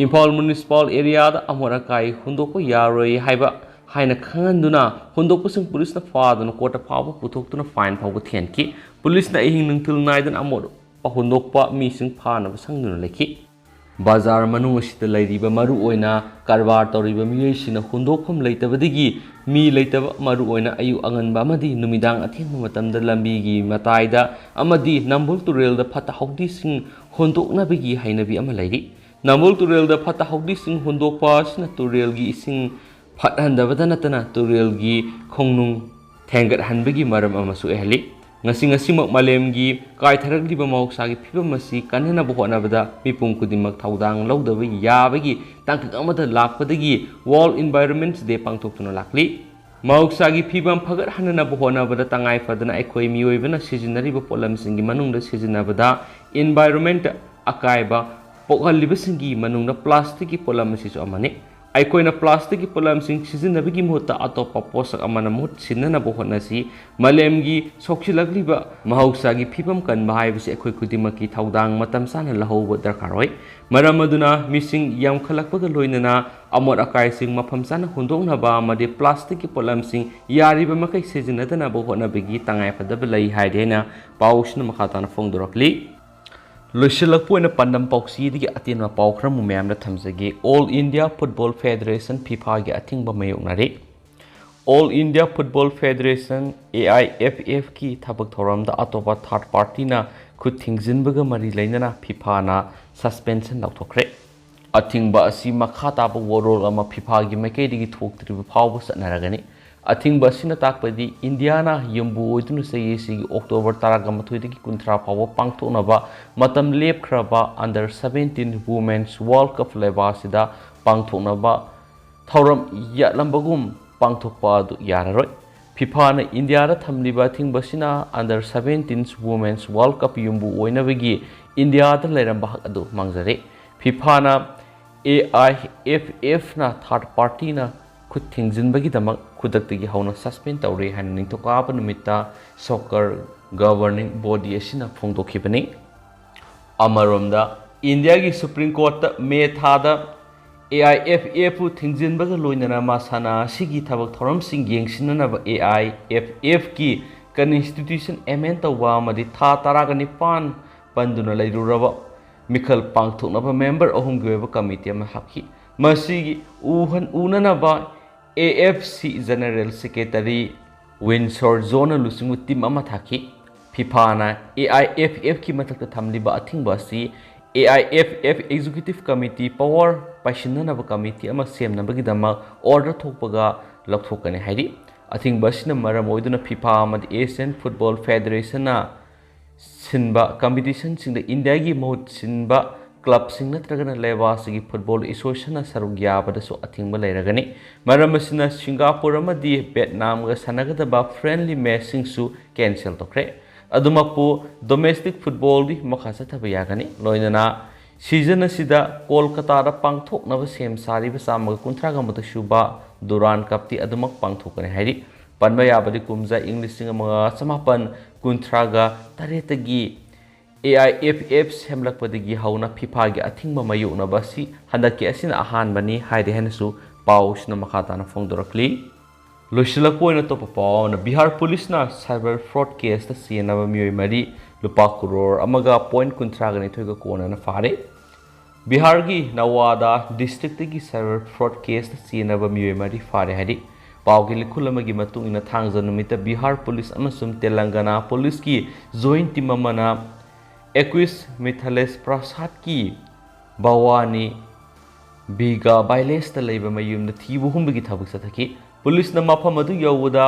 ꯏꯝꯐꯥꯜ ꯃ꯭ꯌꯨꯅꯤꯁꯤꯄꯥꯜ ꯑꯦꯔꯤꯌꯥꯗ ꯑꯃꯣꯠ ꯑꯀꯥꯏ ꯍꯨꯟꯗꯣꯛꯄ ꯌꯥꯔꯣꯏ ꯍꯥꯏꯕ ꯍꯥꯏꯅ ꯈꯪꯍꯟꯗꯨꯅ ꯍꯨꯟꯗꯣꯛꯄꯁꯤꯡ ꯄꯨꯂꯤꯁꯅ ꯐꯥꯗꯨꯅ ꯀꯣꯔꯠꯇ ꯐꯥꯎꯕ ꯄꯨꯊꯣꯛꯇꯨꯅ ꯐꯥꯏꯟ ꯐꯥꯎꯕ ꯊꯤꯍꯟꯈꯤ꯫ ꯄꯨꯂꯤꯁꯅ ꯑꯍꯤꯡ ꯅꯨꯡꯊꯤꯜ ꯅꯥꯏꯗꯅ ꯑꯃꯣꯠ ꯑꯄ ꯍꯨꯟꯗꯣꯛꯄ ꯃꯤꯁꯤꯡ ꯐꯥꯅꯕ ꯁꯪꯗꯨꯅ ꯂꯩꯈꯤ꯫ ꯕꯖꯥꯔ ꯃꯅꯨꯡ ꯑꯁꯤꯗ ꯂꯩꯔꯤꯕ ꯃꯔꯨꯑꯣꯏꯅ ꯀꯔꯕꯥꯔ ꯇꯧꯔꯤꯕ ꯃꯤꯑꯣꯏꯁꯤꯡꯅ ꯍꯨꯟꯗꯣꯛꯐꯝ ꯂꯩꯇꯕꯗꯒꯤ ꯃꯤ ꯂꯩꯇꯕ, ꯃꯔꯨꯑꯣꯏꯅ ꯑꯌꯨꯛ ꯑꯉꯟꯕ ꯑꯃꯗꯤ ꯅꯨꯃꯤꯗꯥꯡ ꯑꯊꯦꯡꯕ ꯃꯇꯝꯗ ꯂꯝꯕꯤꯒꯤ ꯃꯇꯥꯏꯗ ꯑꯃꯗꯤ ꯅꯝꯕꯨꯜ ꯇꯨꯔꯦꯜꯗ ꯐꯠꯇ ꯍꯥꯎꯗꯤꯁꯤꯡ ꯍꯨꯟꯗꯣꯛꯅꯕꯒꯤ ꯍꯩꯅꯕꯤ ꯑꯃ ꯂꯩꯔꯤ꯫ ꯅꯝꯕꯨꯜ ꯇꯨꯔꯦꯜꯗ ꯐꯠꯇ ꯍꯥꯎꯗꯤꯁꯤꯡ ꯍꯨꯟꯗꯣꯛꯄ ꯑꯁꯤꯅ ꯇꯨꯔꯦꯜꯒꯤ ꯏꯁꯤꯡ ꯐꯠꯍꯟꯗꯕꯇ ꯅꯠꯇꯅ ꯇꯨꯔꯦꯜꯒꯤ ꯈꯣꯡꯅꯨꯡ ꯊꯦꯡꯒꯠꯍꯟꯕꯒꯤ ꯃꯔꯝ ꯑꯃꯁꯨ ꯑꯣꯏꯍꯜꯂꯤ꯫ ꯉꯁꯤ ꯉꯁꯤꯃꯛ ꯃꯥꯂꯦꯝꯒꯤ ꯀꯥꯏꯊꯔꯛꯂꯤꯕ ꯃꯍꯧꯁꯥꯒꯤ ꯐꯤꯕꯝ ꯑꯁꯤ ꯀꯟꯅꯅꯕ ꯍꯣꯠꯅꯕꯗ ꯃꯤꯄꯨꯝ ꯈꯨꯗꯤꯡꯃꯛ ꯊꯧꯗꯥꯡ ꯂꯧꯗꯕ ꯌꯥꯕꯒꯤ ꯇꯥꯡꯀꯛ ꯑꯃꯗ ꯂꯥꯛꯄꯗꯒꯤ World Environment Day ꯄꯥꯡꯊꯣꯛꯇꯨꯅ ꯂꯥꯛꯂꯤ꯫ ꯃꯍꯧꯁꯥꯒꯤ ꯐꯤꯕꯝ ꯐꯒꯠꯍꯟꯅꯅꯕ ꯍꯣꯠꯅꯕꯗ ꯇꯉꯥꯏ ꯐꯗꯅ ꯑꯩꯈꯣꯏ ꯃꯤꯑꯣꯏꯕꯅ ꯁꯤꯖꯤꯟꯅꯔꯤꯕ ꯄꯣꯠꯂꯝꯁꯤꯡꯒꯤ ꯃꯅꯨꯡꯗ ꯁꯤꯖꯤꯟꯅꯕꯗ environment ꯑꯀꯥꯏꯕ ꯄꯣꯛꯍꯜꯂꯤꯕꯁꯤꯡꯒꯤ ꯃꯅꯨꯡꯗ ꯄ꯭ꯂꯥꯁꯇꯤꯛꯀꯤ ꯄꯣꯠꯂꯝ ꯑꯁꯤꯁꯨ ꯑꯃꯅꯤ꯫ ꯑꯩꯈꯣꯏꯅ ꯄ꯭ꯂꯥꯁꯇꯤꯛꯀꯤ ꯄꯣꯠꯂꯝꯁꯤꯡ ꯁꯤꯖꯤꯟꯅꯕꯒꯤ ꯃꯍꯨꯠꯇ ꯑꯇꯣꯞꯄ ꯄꯣꯠꯁꯛ ꯑꯃꯅ ꯃꯍꯨꯠ ꯁꯤꯟꯅꯅꯕ ꯍꯣꯠꯅꯁꯤ꯫ ꯃꯥꯂꯦꯝꯒꯤ ꯁꯣꯛꯆꯤꯜꯂꯛꯂꯤꯕ ꯃꯍꯧꯁꯥꯒꯤ ꯐꯤꯕꯝ ꯀꯟꯕ ꯍꯥꯏꯕꯁꯤ ꯑꯩꯈꯣꯏ ꯈꯨꯗꯤꯡꯃꯛꯀꯤ ꯊꯧꯗꯥꯡ ꯃꯇꯝ ꯆꯥꯅ ꯂꯧꯍꯧꯕ ꯗꯔꯀꯥꯔ ꯑꯣꯏ꯫ ꯃꯔꯝ ꯑꯗꯨꯅ ꯃꯤꯁꯤꯡ ꯌꯥꯝꯈꯠꯂꯛꯄꯒ ꯂꯣꯏꯅꯅ ꯑꯃꯣꯠ ꯑꯀꯥꯏꯁꯤꯡ ꯃꯐꯝ ꯆꯥꯅ ꯍꯨꯟꯗꯣꯛꯅꯕ ꯑꯃꯗꯤ ꯄ꯭ꯂꯥꯁꯇꯤꯛꯀꯤ ꯄꯣꯠꯂꯝꯁꯤꯡ ꯌꯥꯔꯤꯕ ꯃꯈꯩ ꯁꯤꯖꯤꯟꯅꯗꯅꯕ ꯍꯣꯠꯅꯕꯒꯤ ꯇꯉꯥꯏꯐꯗꯕ ꯂꯩ ꯍꯥꯏꯗꯤ ꯑꯩꯅ ꯄꯥꯎꯁꯤꯅ ꯃꯈꯥ ꯇꯥꯅ ꯐꯣꯡꯗꯣꯔꯛꯂꯤ꯫ ꯂꯣꯏꯁꯤꯜꯂꯛꯄ ꯑꯣꯏꯅ ꯄꯥꯟꯗꯝ ꯄꯥꯎꯆꯦꯗꯒꯤ ꯑꯇꯦꯟꯕ ꯄꯥꯎ ꯈꯔ ꯑꯃꯨꯛ ꯃꯌꯥꯝꯗ ꯊꯝꯖꯒꯦ꯫ All India Football Federation FIFAꯒꯤ ꯑꯊꯤꯡꯕ ꯃꯥꯌꯣꯛꯅꯔꯦ꯫ All India Football Federation, AIFFꯀꯤ ꯊꯕꯛ ꯊꯧꯔꯝꯗ ꯑꯇꯣꯞꯄ third partyꯅ ꯈꯨꯠ ꯊꯤꯡꯖꯤꯟꯕꯒ ꯃꯔꯤ ꯂꯩꯅꯅ FIFAꯅ suspension ꯂꯥꯎꯊꯣꯛꯈ꯭ꯔꯦ꯫ ꯑꯊꯤꯡꯕ ꯑꯁꯤ ꯃꯈꯥ ꯇꯥꯕ ꯋꯥꯔꯣꯜ ꯑꯃ ꯐꯤꯐꯥꯒꯤ ꯃꯥꯏꯀꯩꯗꯒꯤ ꯊꯣꯛꯇ꯭ꯔꯤꯕ ꯐꯥꯎꯕ ꯆꯠꯅꯔꯒꯅꯤ꯫ ꯑꯊꯤꯡꯕ ꯑꯁꯤꯅ ꯇꯥꯛꯄꯗꯤ ꯏꯟꯗꯤꯌꯥꯅ ꯌꯨꯝꯕꯨ ꯑꯣꯏꯗꯨꯅ ꯆꯍꯤ ꯑꯁꯤꯒꯤ ꯑꯣꯛꯇꯣꯕꯔ ꯇꯔꯥꯃꯥꯊꯣꯏꯗꯒꯤ ꯀꯨꯟꯊ꯭ꯔꯥ ꯐꯥꯎꯕ ꯄꯥꯡꯊꯣꯛꯅꯕ ꯃꯇꯝ ꯂꯦꯞꯈ꯭ꯔꯕ Under seventeen Women's World Cup ꯂꯩꯕꯥꯛ ꯑꯁꯤꯗ ꯄꯥꯡꯊꯣꯛꯅꯕ ꯊꯧꯔꯝ ꯌꯥꯠꯂꯝꯕꯒꯨꯝ ꯄꯥꯡꯊꯣꯛꯄ ꯑꯗꯨ ꯌꯥꯔꯔꯣꯏ꯫ ꯐꯤꯐꯥꯅ ꯏꯟꯗꯤꯌꯥꯗ ꯊꯝꯂꯤꯕ ꯑꯊꯤꯡꯕꯁꯤꯅ Under seventeen Women's World Cup ꯌꯨꯝꯕꯨ ꯑꯣꯏꯅꯕꯒꯤ ꯏꯟꯗꯤꯌꯥꯗ ꯂꯩꯔꯝꯕ ꯍꯛ ꯑꯗꯨ ꯃꯥꯡꯖꯔꯦ꯫ ꯐꯤꯐꯥꯅ ꯑꯦ ꯑꯥꯏ ꯑꯦꯐ ꯑꯦꯐꯅ third partyꯅ ꯈꯨꯠ ꯊꯤꯡꯖꯤꯟꯕꯒꯤꯗꯃꯛ ꯈꯨꯗꯛꯇꯒꯤ ꯍꯧꯅ suspend ꯇꯧꯔꯦ ꯍꯥꯏꯅ ꯅꯤꯡꯊꯧꯀꯥꯕ ꯅꯨꯃꯤꯠꯇ soccer governing body ꯑꯁꯤꯅ ꯐꯣꯡꯗꯣꯛꯈꯤꯕꯅꯤ꯫ ꯑꯃꯔꯣꯝꯗ, ꯏꯟꯗꯤꯌꯥꯒꯤ Supreme Courtꯇ ꯃꯦ ꯊꯥꯗ ꯑꯦ ꯑꯥꯏ ꯑꯦꯐ ꯑꯦꯐꯄꯨ ꯊꯤꯡꯖꯤꯟꯕꯒ ꯂꯣꯏꯅꯅ ꯃꯁꯥꯟꯅ ꯑꯁꯤꯒꯤ ꯊꯕꯛ ꯊꯧꯔꯝꯁꯤꯡ ꯌꯦꯡꯁꯤꯟꯅꯅꯕ ꯑꯦ ꯑꯥꯏ ꯑꯦꯐ ꯑꯦꯐꯀꯤ constitution amend ꯇꯧꯕ ꯑꯃꯗꯤ ꯊꯥ ꯇꯔꯥꯒ ꯅꯤꯄꯥꯟ ꯄꯟꯗꯨꯅ ꯂꯩꯔꯨꯔꯕ ꯃꯤꯈꯜ ꯄꯥꯡꯊꯣꯛꯅꯕ member ꯑꯍꯨꯝꯒꯤ ꯑꯣꯏꯕ committee ꯑꯃ ꯍꯥꯞꯈꯤ꯫ ꯃꯁꯤꯒꯤ ꯎꯍꯟ-, ꯎꯅꯅꯕ A F C General Secretary ꯋꯤꯟꯁꯣꯔ ꯖꯣꯟꯅ ꯂꯨꯆꯤꯡꯕ team ꯑꯃ ꯊꯥꯈꯤ꯫ ꯐꯤꯐꯥꯅ ꯑꯦ ꯑꯥꯏ ꯑꯦꯐ ꯑꯦꯐꯀꯤ ꯃꯊꯛꯇ ꯊꯝꯂꯤꯕ ꯑꯊꯤꯡꯕ ꯑꯁꯤ ꯑꯦ I F F Executive Committee power ꯄꯥꯏꯁꯤꯟꯅꯅꯕ committee ꯑꯃ ꯁꯦꯝꯅꯕꯒꯤꯗꯃꯛ order ꯊꯣꯛꯄꯒ ꯂꯧꯊꯣꯛꯀꯅꯤ ꯍꯥꯏꯔꯤ꯫ ꯑꯊꯤꯡꯕ ꯑꯁꯤꯅ ꯃꯔꯝ ꯑꯣꯏꯗꯨꯅ ꯐꯤꯐꯥ ꯑꯃꯗꯤ Asian Football Federationꯅ ꯁꯤꯟꯕ competitionꯁꯤꯡꯗ ꯏꯟꯗꯤꯌꯥꯒꯤ ꯃꯍꯨꯠ ꯁꯤꯟꯕ clubꯁꯤꯡ ꯅꯠꯇ꯭ꯔꯒꯅ ꯂꯩꯕꯥꯛ ꯑꯁꯤꯒꯤ football associationꯅ ꯁꯔꯨꯛ ꯌꯥꯕꯗꯁꯨ ꯑꯊꯤꯡꯕ ꯂꯩꯔꯒꯅꯤ꯫ ꯃꯔꯝ ꯑꯁꯤꯅ ꯁꯤꯡꯒꯥꯄꯨꯔ ꯑꯃꯗꯤ ꯚꯦꯠꯅꯥꯝꯒ ꯁꯥꯟꯅꯒꯗꯕ friendly matchꯁꯤꯡꯁꯨ cancel ꯇꯧꯈ꯭ꯔꯦ꯫ ꯑꯗꯨꯃꯛꯄꯨ domestic footballꯗꯤ ꯃꯈꯥ ꯆꯠꯊꯕ ꯌꯥꯒꯅꯤ꯫ ꯂꯣꯏꯅꯅ season ꯑꯁꯤꯗ ꯀꯣꯜꯀꯇꯥꯗ ꯄꯥꯡꯊꯣꯛꯅꯕ ꯁꯦꯝ ꯁꯥꯔꯤꯕ ꯆꯥꯝꯃꯒ ꯀꯨꯟꯊ꯭ꯔꯥꯒ ꯃꯊꯛ ꯁꯨꯕ Durand Cupꯇꯤ ꯑꯗꯨꯃꯛ ꯄꯥꯡꯊꯣꯛꯀꯅꯤ ꯍꯥꯏꯔꯤ꯫ ꯄꯟꯕ ꯌꯥꯕꯗꯤ ꯀꯨꯝꯖꯥ ꯏꯪ ꯂꯤꯁꯤꯡ ꯑꯃꯒ ꯆꯃꯥꯄꯟ ꯀꯨꯟꯊ꯭ꯔꯥꯒ ꯇꯔꯦꯠꯇꯒꯤ ꯑꯦ ꯑꯥꯏ ꯑꯦꯐ ꯑꯦꯐ ꯁꯦꯝꯂꯛꯄꯗꯒꯤ ꯍꯧꯅ ꯐꯤꯐꯥꯒꯤ ꯑꯊꯤꯡꯕ ꯃꯥꯌꯣꯛꯅꯕ ꯑꯁꯤ ꯍꯟꯗꯛꯀꯤ ꯑꯁꯤꯅ ꯑꯍꯥꯟꯕꯅꯤ ꯍꯥꯏꯔꯤ ꯍꯥꯏꯅꯁꯨ ꯄꯥꯎꯁꯤꯅ ꯃꯈꯥ ꯇꯥꯅ ꯐꯣꯡꯗꯣꯔꯛꯂꯤ꯫ ꯂꯣꯏꯁꯤꯜꯂꯛꯄ ꯑꯣꯏꯅ ꯑꯇꯣꯞꯄ ꯄꯥꯎ ꯑꯃꯅ, ꯕꯤꯍꯥꯔ ꯄꯨꯂꯤꯁꯅ cyber fraud caseꯇ ꯆꯦꯟꯅꯕ ꯃꯤꯑꯣꯏ ꯃꯔꯤ ꯂꯨꯄꯥ ꯀ꯭ꯔꯣꯔ ꯑꯃꯒ ꯄꯣꯏꯟ ꯀꯨꯟꯊ꯭ꯔꯥꯒ ꯅꯤꯊꯣꯏꯒ ꯀꯣꯟꯅꯅ ꯐꯥꯔꯦ꯫ ꯕꯤꯍꯥꯔꯒꯤ ꯅꯋꯥꯗꯥ districtꯇꯒꯤ cyber fraud caseꯇ ꯆꯦꯟꯅꯕ ꯃꯤꯑꯣꯏ ꯃꯔꯤ ꯐꯥꯔꯦ ꯍꯥꯏꯔꯤ꯫ ꯄꯥꯎꯒꯤ ꯂꯤꯈꯨꯜ ꯑꯃꯒꯤ ꯃꯇꯨꯡ ꯏꯟꯅ, ꯊꯥꯡꯖ ꯅꯨꯃꯤꯠꯇ ꯕꯤꯍꯥꯔ ꯄꯨꯂꯤꯁ ꯑꯃꯁꯨꯡ ꯇꯦꯂꯪꯒꯅꯥ ꯄꯨꯂꯤꯁꯀꯤ joint team ꯑꯃꯅ ꯑꯦꯀ꯭ꯋꯤꯁ ꯃꯤꯊꯥꯂꯦꯁ ꯄ꯭ꯔꯁꯥꯗꯀꯤ ꯚꯋꯥꯅꯤ ꯕꯤꯒꯥ ꯚꯥꯏꯂꯦꯁꯇ ꯂꯩꯕ ꯃꯌꯨꯝꯗ ꯊꯤꯕ ꯍꯨꯝꯕꯒꯤ ꯊꯕꯛ ꯆꯠꯊꯈꯤ꯫ ꯄꯨꯂꯤꯁꯅ ꯃꯐꯝ ꯑꯗꯨ ꯌꯧꯕꯗ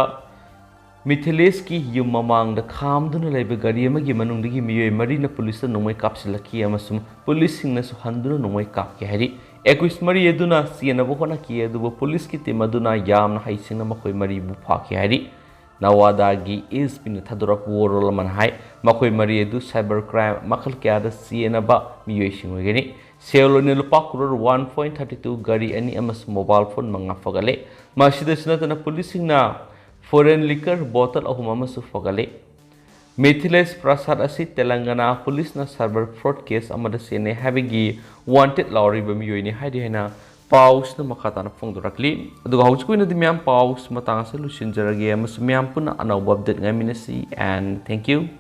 ꯃꯤꯊꯤꯂꯦꯁꯀꯤ ꯌꯨꯝ ꯃꯃꯥꯡꯗ ꯈꯥꯝꯗꯨꯅ ꯂꯩꯕ ꯒꯥꯔꯤ ꯑꯃꯒꯤ ꯃꯅꯨꯡꯗꯒꯤ ꯃꯤꯑꯣꯏ ꯃꯔꯤꯅ ꯄꯨꯂꯤꯁꯇ ꯅꯣꯡꯃꯩ ꯀꯥꯞꯁꯤꯜꯂꯛꯈꯤ ꯑꯃꯁꯨꯡ ꯄꯨꯂꯤꯁꯁꯤꯡꯅꯁꯨ ꯍꯟꯗꯨꯅ ꯅꯣꯡꯃꯩ ꯀꯥꯞꯈꯤ ꯍꯥꯏꯔꯤ꯫ ꯑꯦꯀ꯭ꯌꯨꯁ ꯃꯔꯤ ꯑꯗꯨꯅ ꯆꯦꯟꯅꯕ ꯍꯣꯠꯅꯈꯤ, ꯑꯗꯨꯕꯨ ꯄꯨꯂꯤꯁꯀꯤ ꯇꯤꯝ ꯑꯗꯨꯅ ꯌꯥꯝꯅ ꯍꯩꯁꯤꯡꯅ ꯃꯈꯣꯏ ꯃꯔꯤꯕꯨ ꯐꯥꯈꯤ ꯍꯥꯏꯔꯤ꯫ ꯅꯋꯥꯗꯥꯒꯤ ꯑꯦꯁ ꯄꯤꯅ ꯊꯥꯗꯣꯔꯛꯄ ꯋꯥꯔꯣꯜ ꯑꯃꯅ ꯍꯥꯏ, ꯃꯈꯣꯏ ꯃꯔꯤ ꯑꯗꯨ ꯁꯥꯏꯕꯔ ꯀ꯭ꯔꯥꯏꯝ ꯃꯈꯜ ꯀꯌꯥꯗ ꯆꯦꯟꯅꯕ ꯃꯤꯑꯣꯏꯁꯤꯡ ꯑꯣꯏꯒꯅꯤ꯫ ꯁꯦꯜ ꯑꯣꯏꯅ ꯂꯨꯄꯥ crore one point thirty two, ꯒꯥꯔꯤ ꯑꯅꯤ ꯑꯃꯁꯨꯡ ꯃꯣꯕꯥꯏꯜ ꯐꯣꯟ ꯃꯉꯥ ꯐꯒꯠꯂꯦ꯫ ꯃꯁꯤꯗꯁꯨ ꯅꯠꯇꯅ ꯄꯨꯂꯤꯁꯁꯤꯡꯅ ꯐꯣꯔꯦꯟ ꯂꯤꯀꯔ ꯕꯣꯇꯜ ꯑꯍꯨꯝ ꯑꯃꯁꯨ ꯐꯒꯠꯂꯦ꯫ ꯃꯤꯊꯤꯂꯦꯁ ꯄ꯭ꯔꯁꯥꯗ ꯑꯁꯤ ꯇꯦꯂꯪꯒꯅꯥ ꯄꯨꯂꯤꯁꯅ ꯁꯥꯏꯕꯔ ꯐ꯭ꯔꯣꯗ ꯀꯦꯁ ꯑꯃꯗ ꯆꯦꯟꯅꯩ ꯍꯥꯏꯕꯒꯤ ꯋꯥꯟꯇꯦꯗ ꯂꯥꯎꯔꯤꯕ ꯃꯤꯑꯣꯏꯅꯤ ꯍꯥꯏꯔꯤ ꯍꯥꯏꯅ ꯄꯥꯎꯁꯤꯅ ꯃꯈꯥ ꯇꯥꯅ ꯐꯣꯡꯗꯣꯔꯛꯂꯤ꯫ ꯑꯗꯨꯒ ꯍꯧꯖꯤꯛꯀꯤ ꯑꯣꯏꯅꯗꯤ ꯃꯌꯥꯝ ꯄꯥꯎꯁꯤ ꯃꯇꯥꯡ ꯑꯁꯤꯗ ꯂꯣꯏꯁꯤꯟꯖꯔꯒꯦ ꯑꯃꯁꯨꯡ ꯃꯌꯥꯝ ꯄꯨꯟꯅ ꯑꯅꯧꯕ ꯑꯞꯗꯦꯠ ꯉꯥꯏꯃꯤꯟꯅꯁꯤ꯫ And thank you.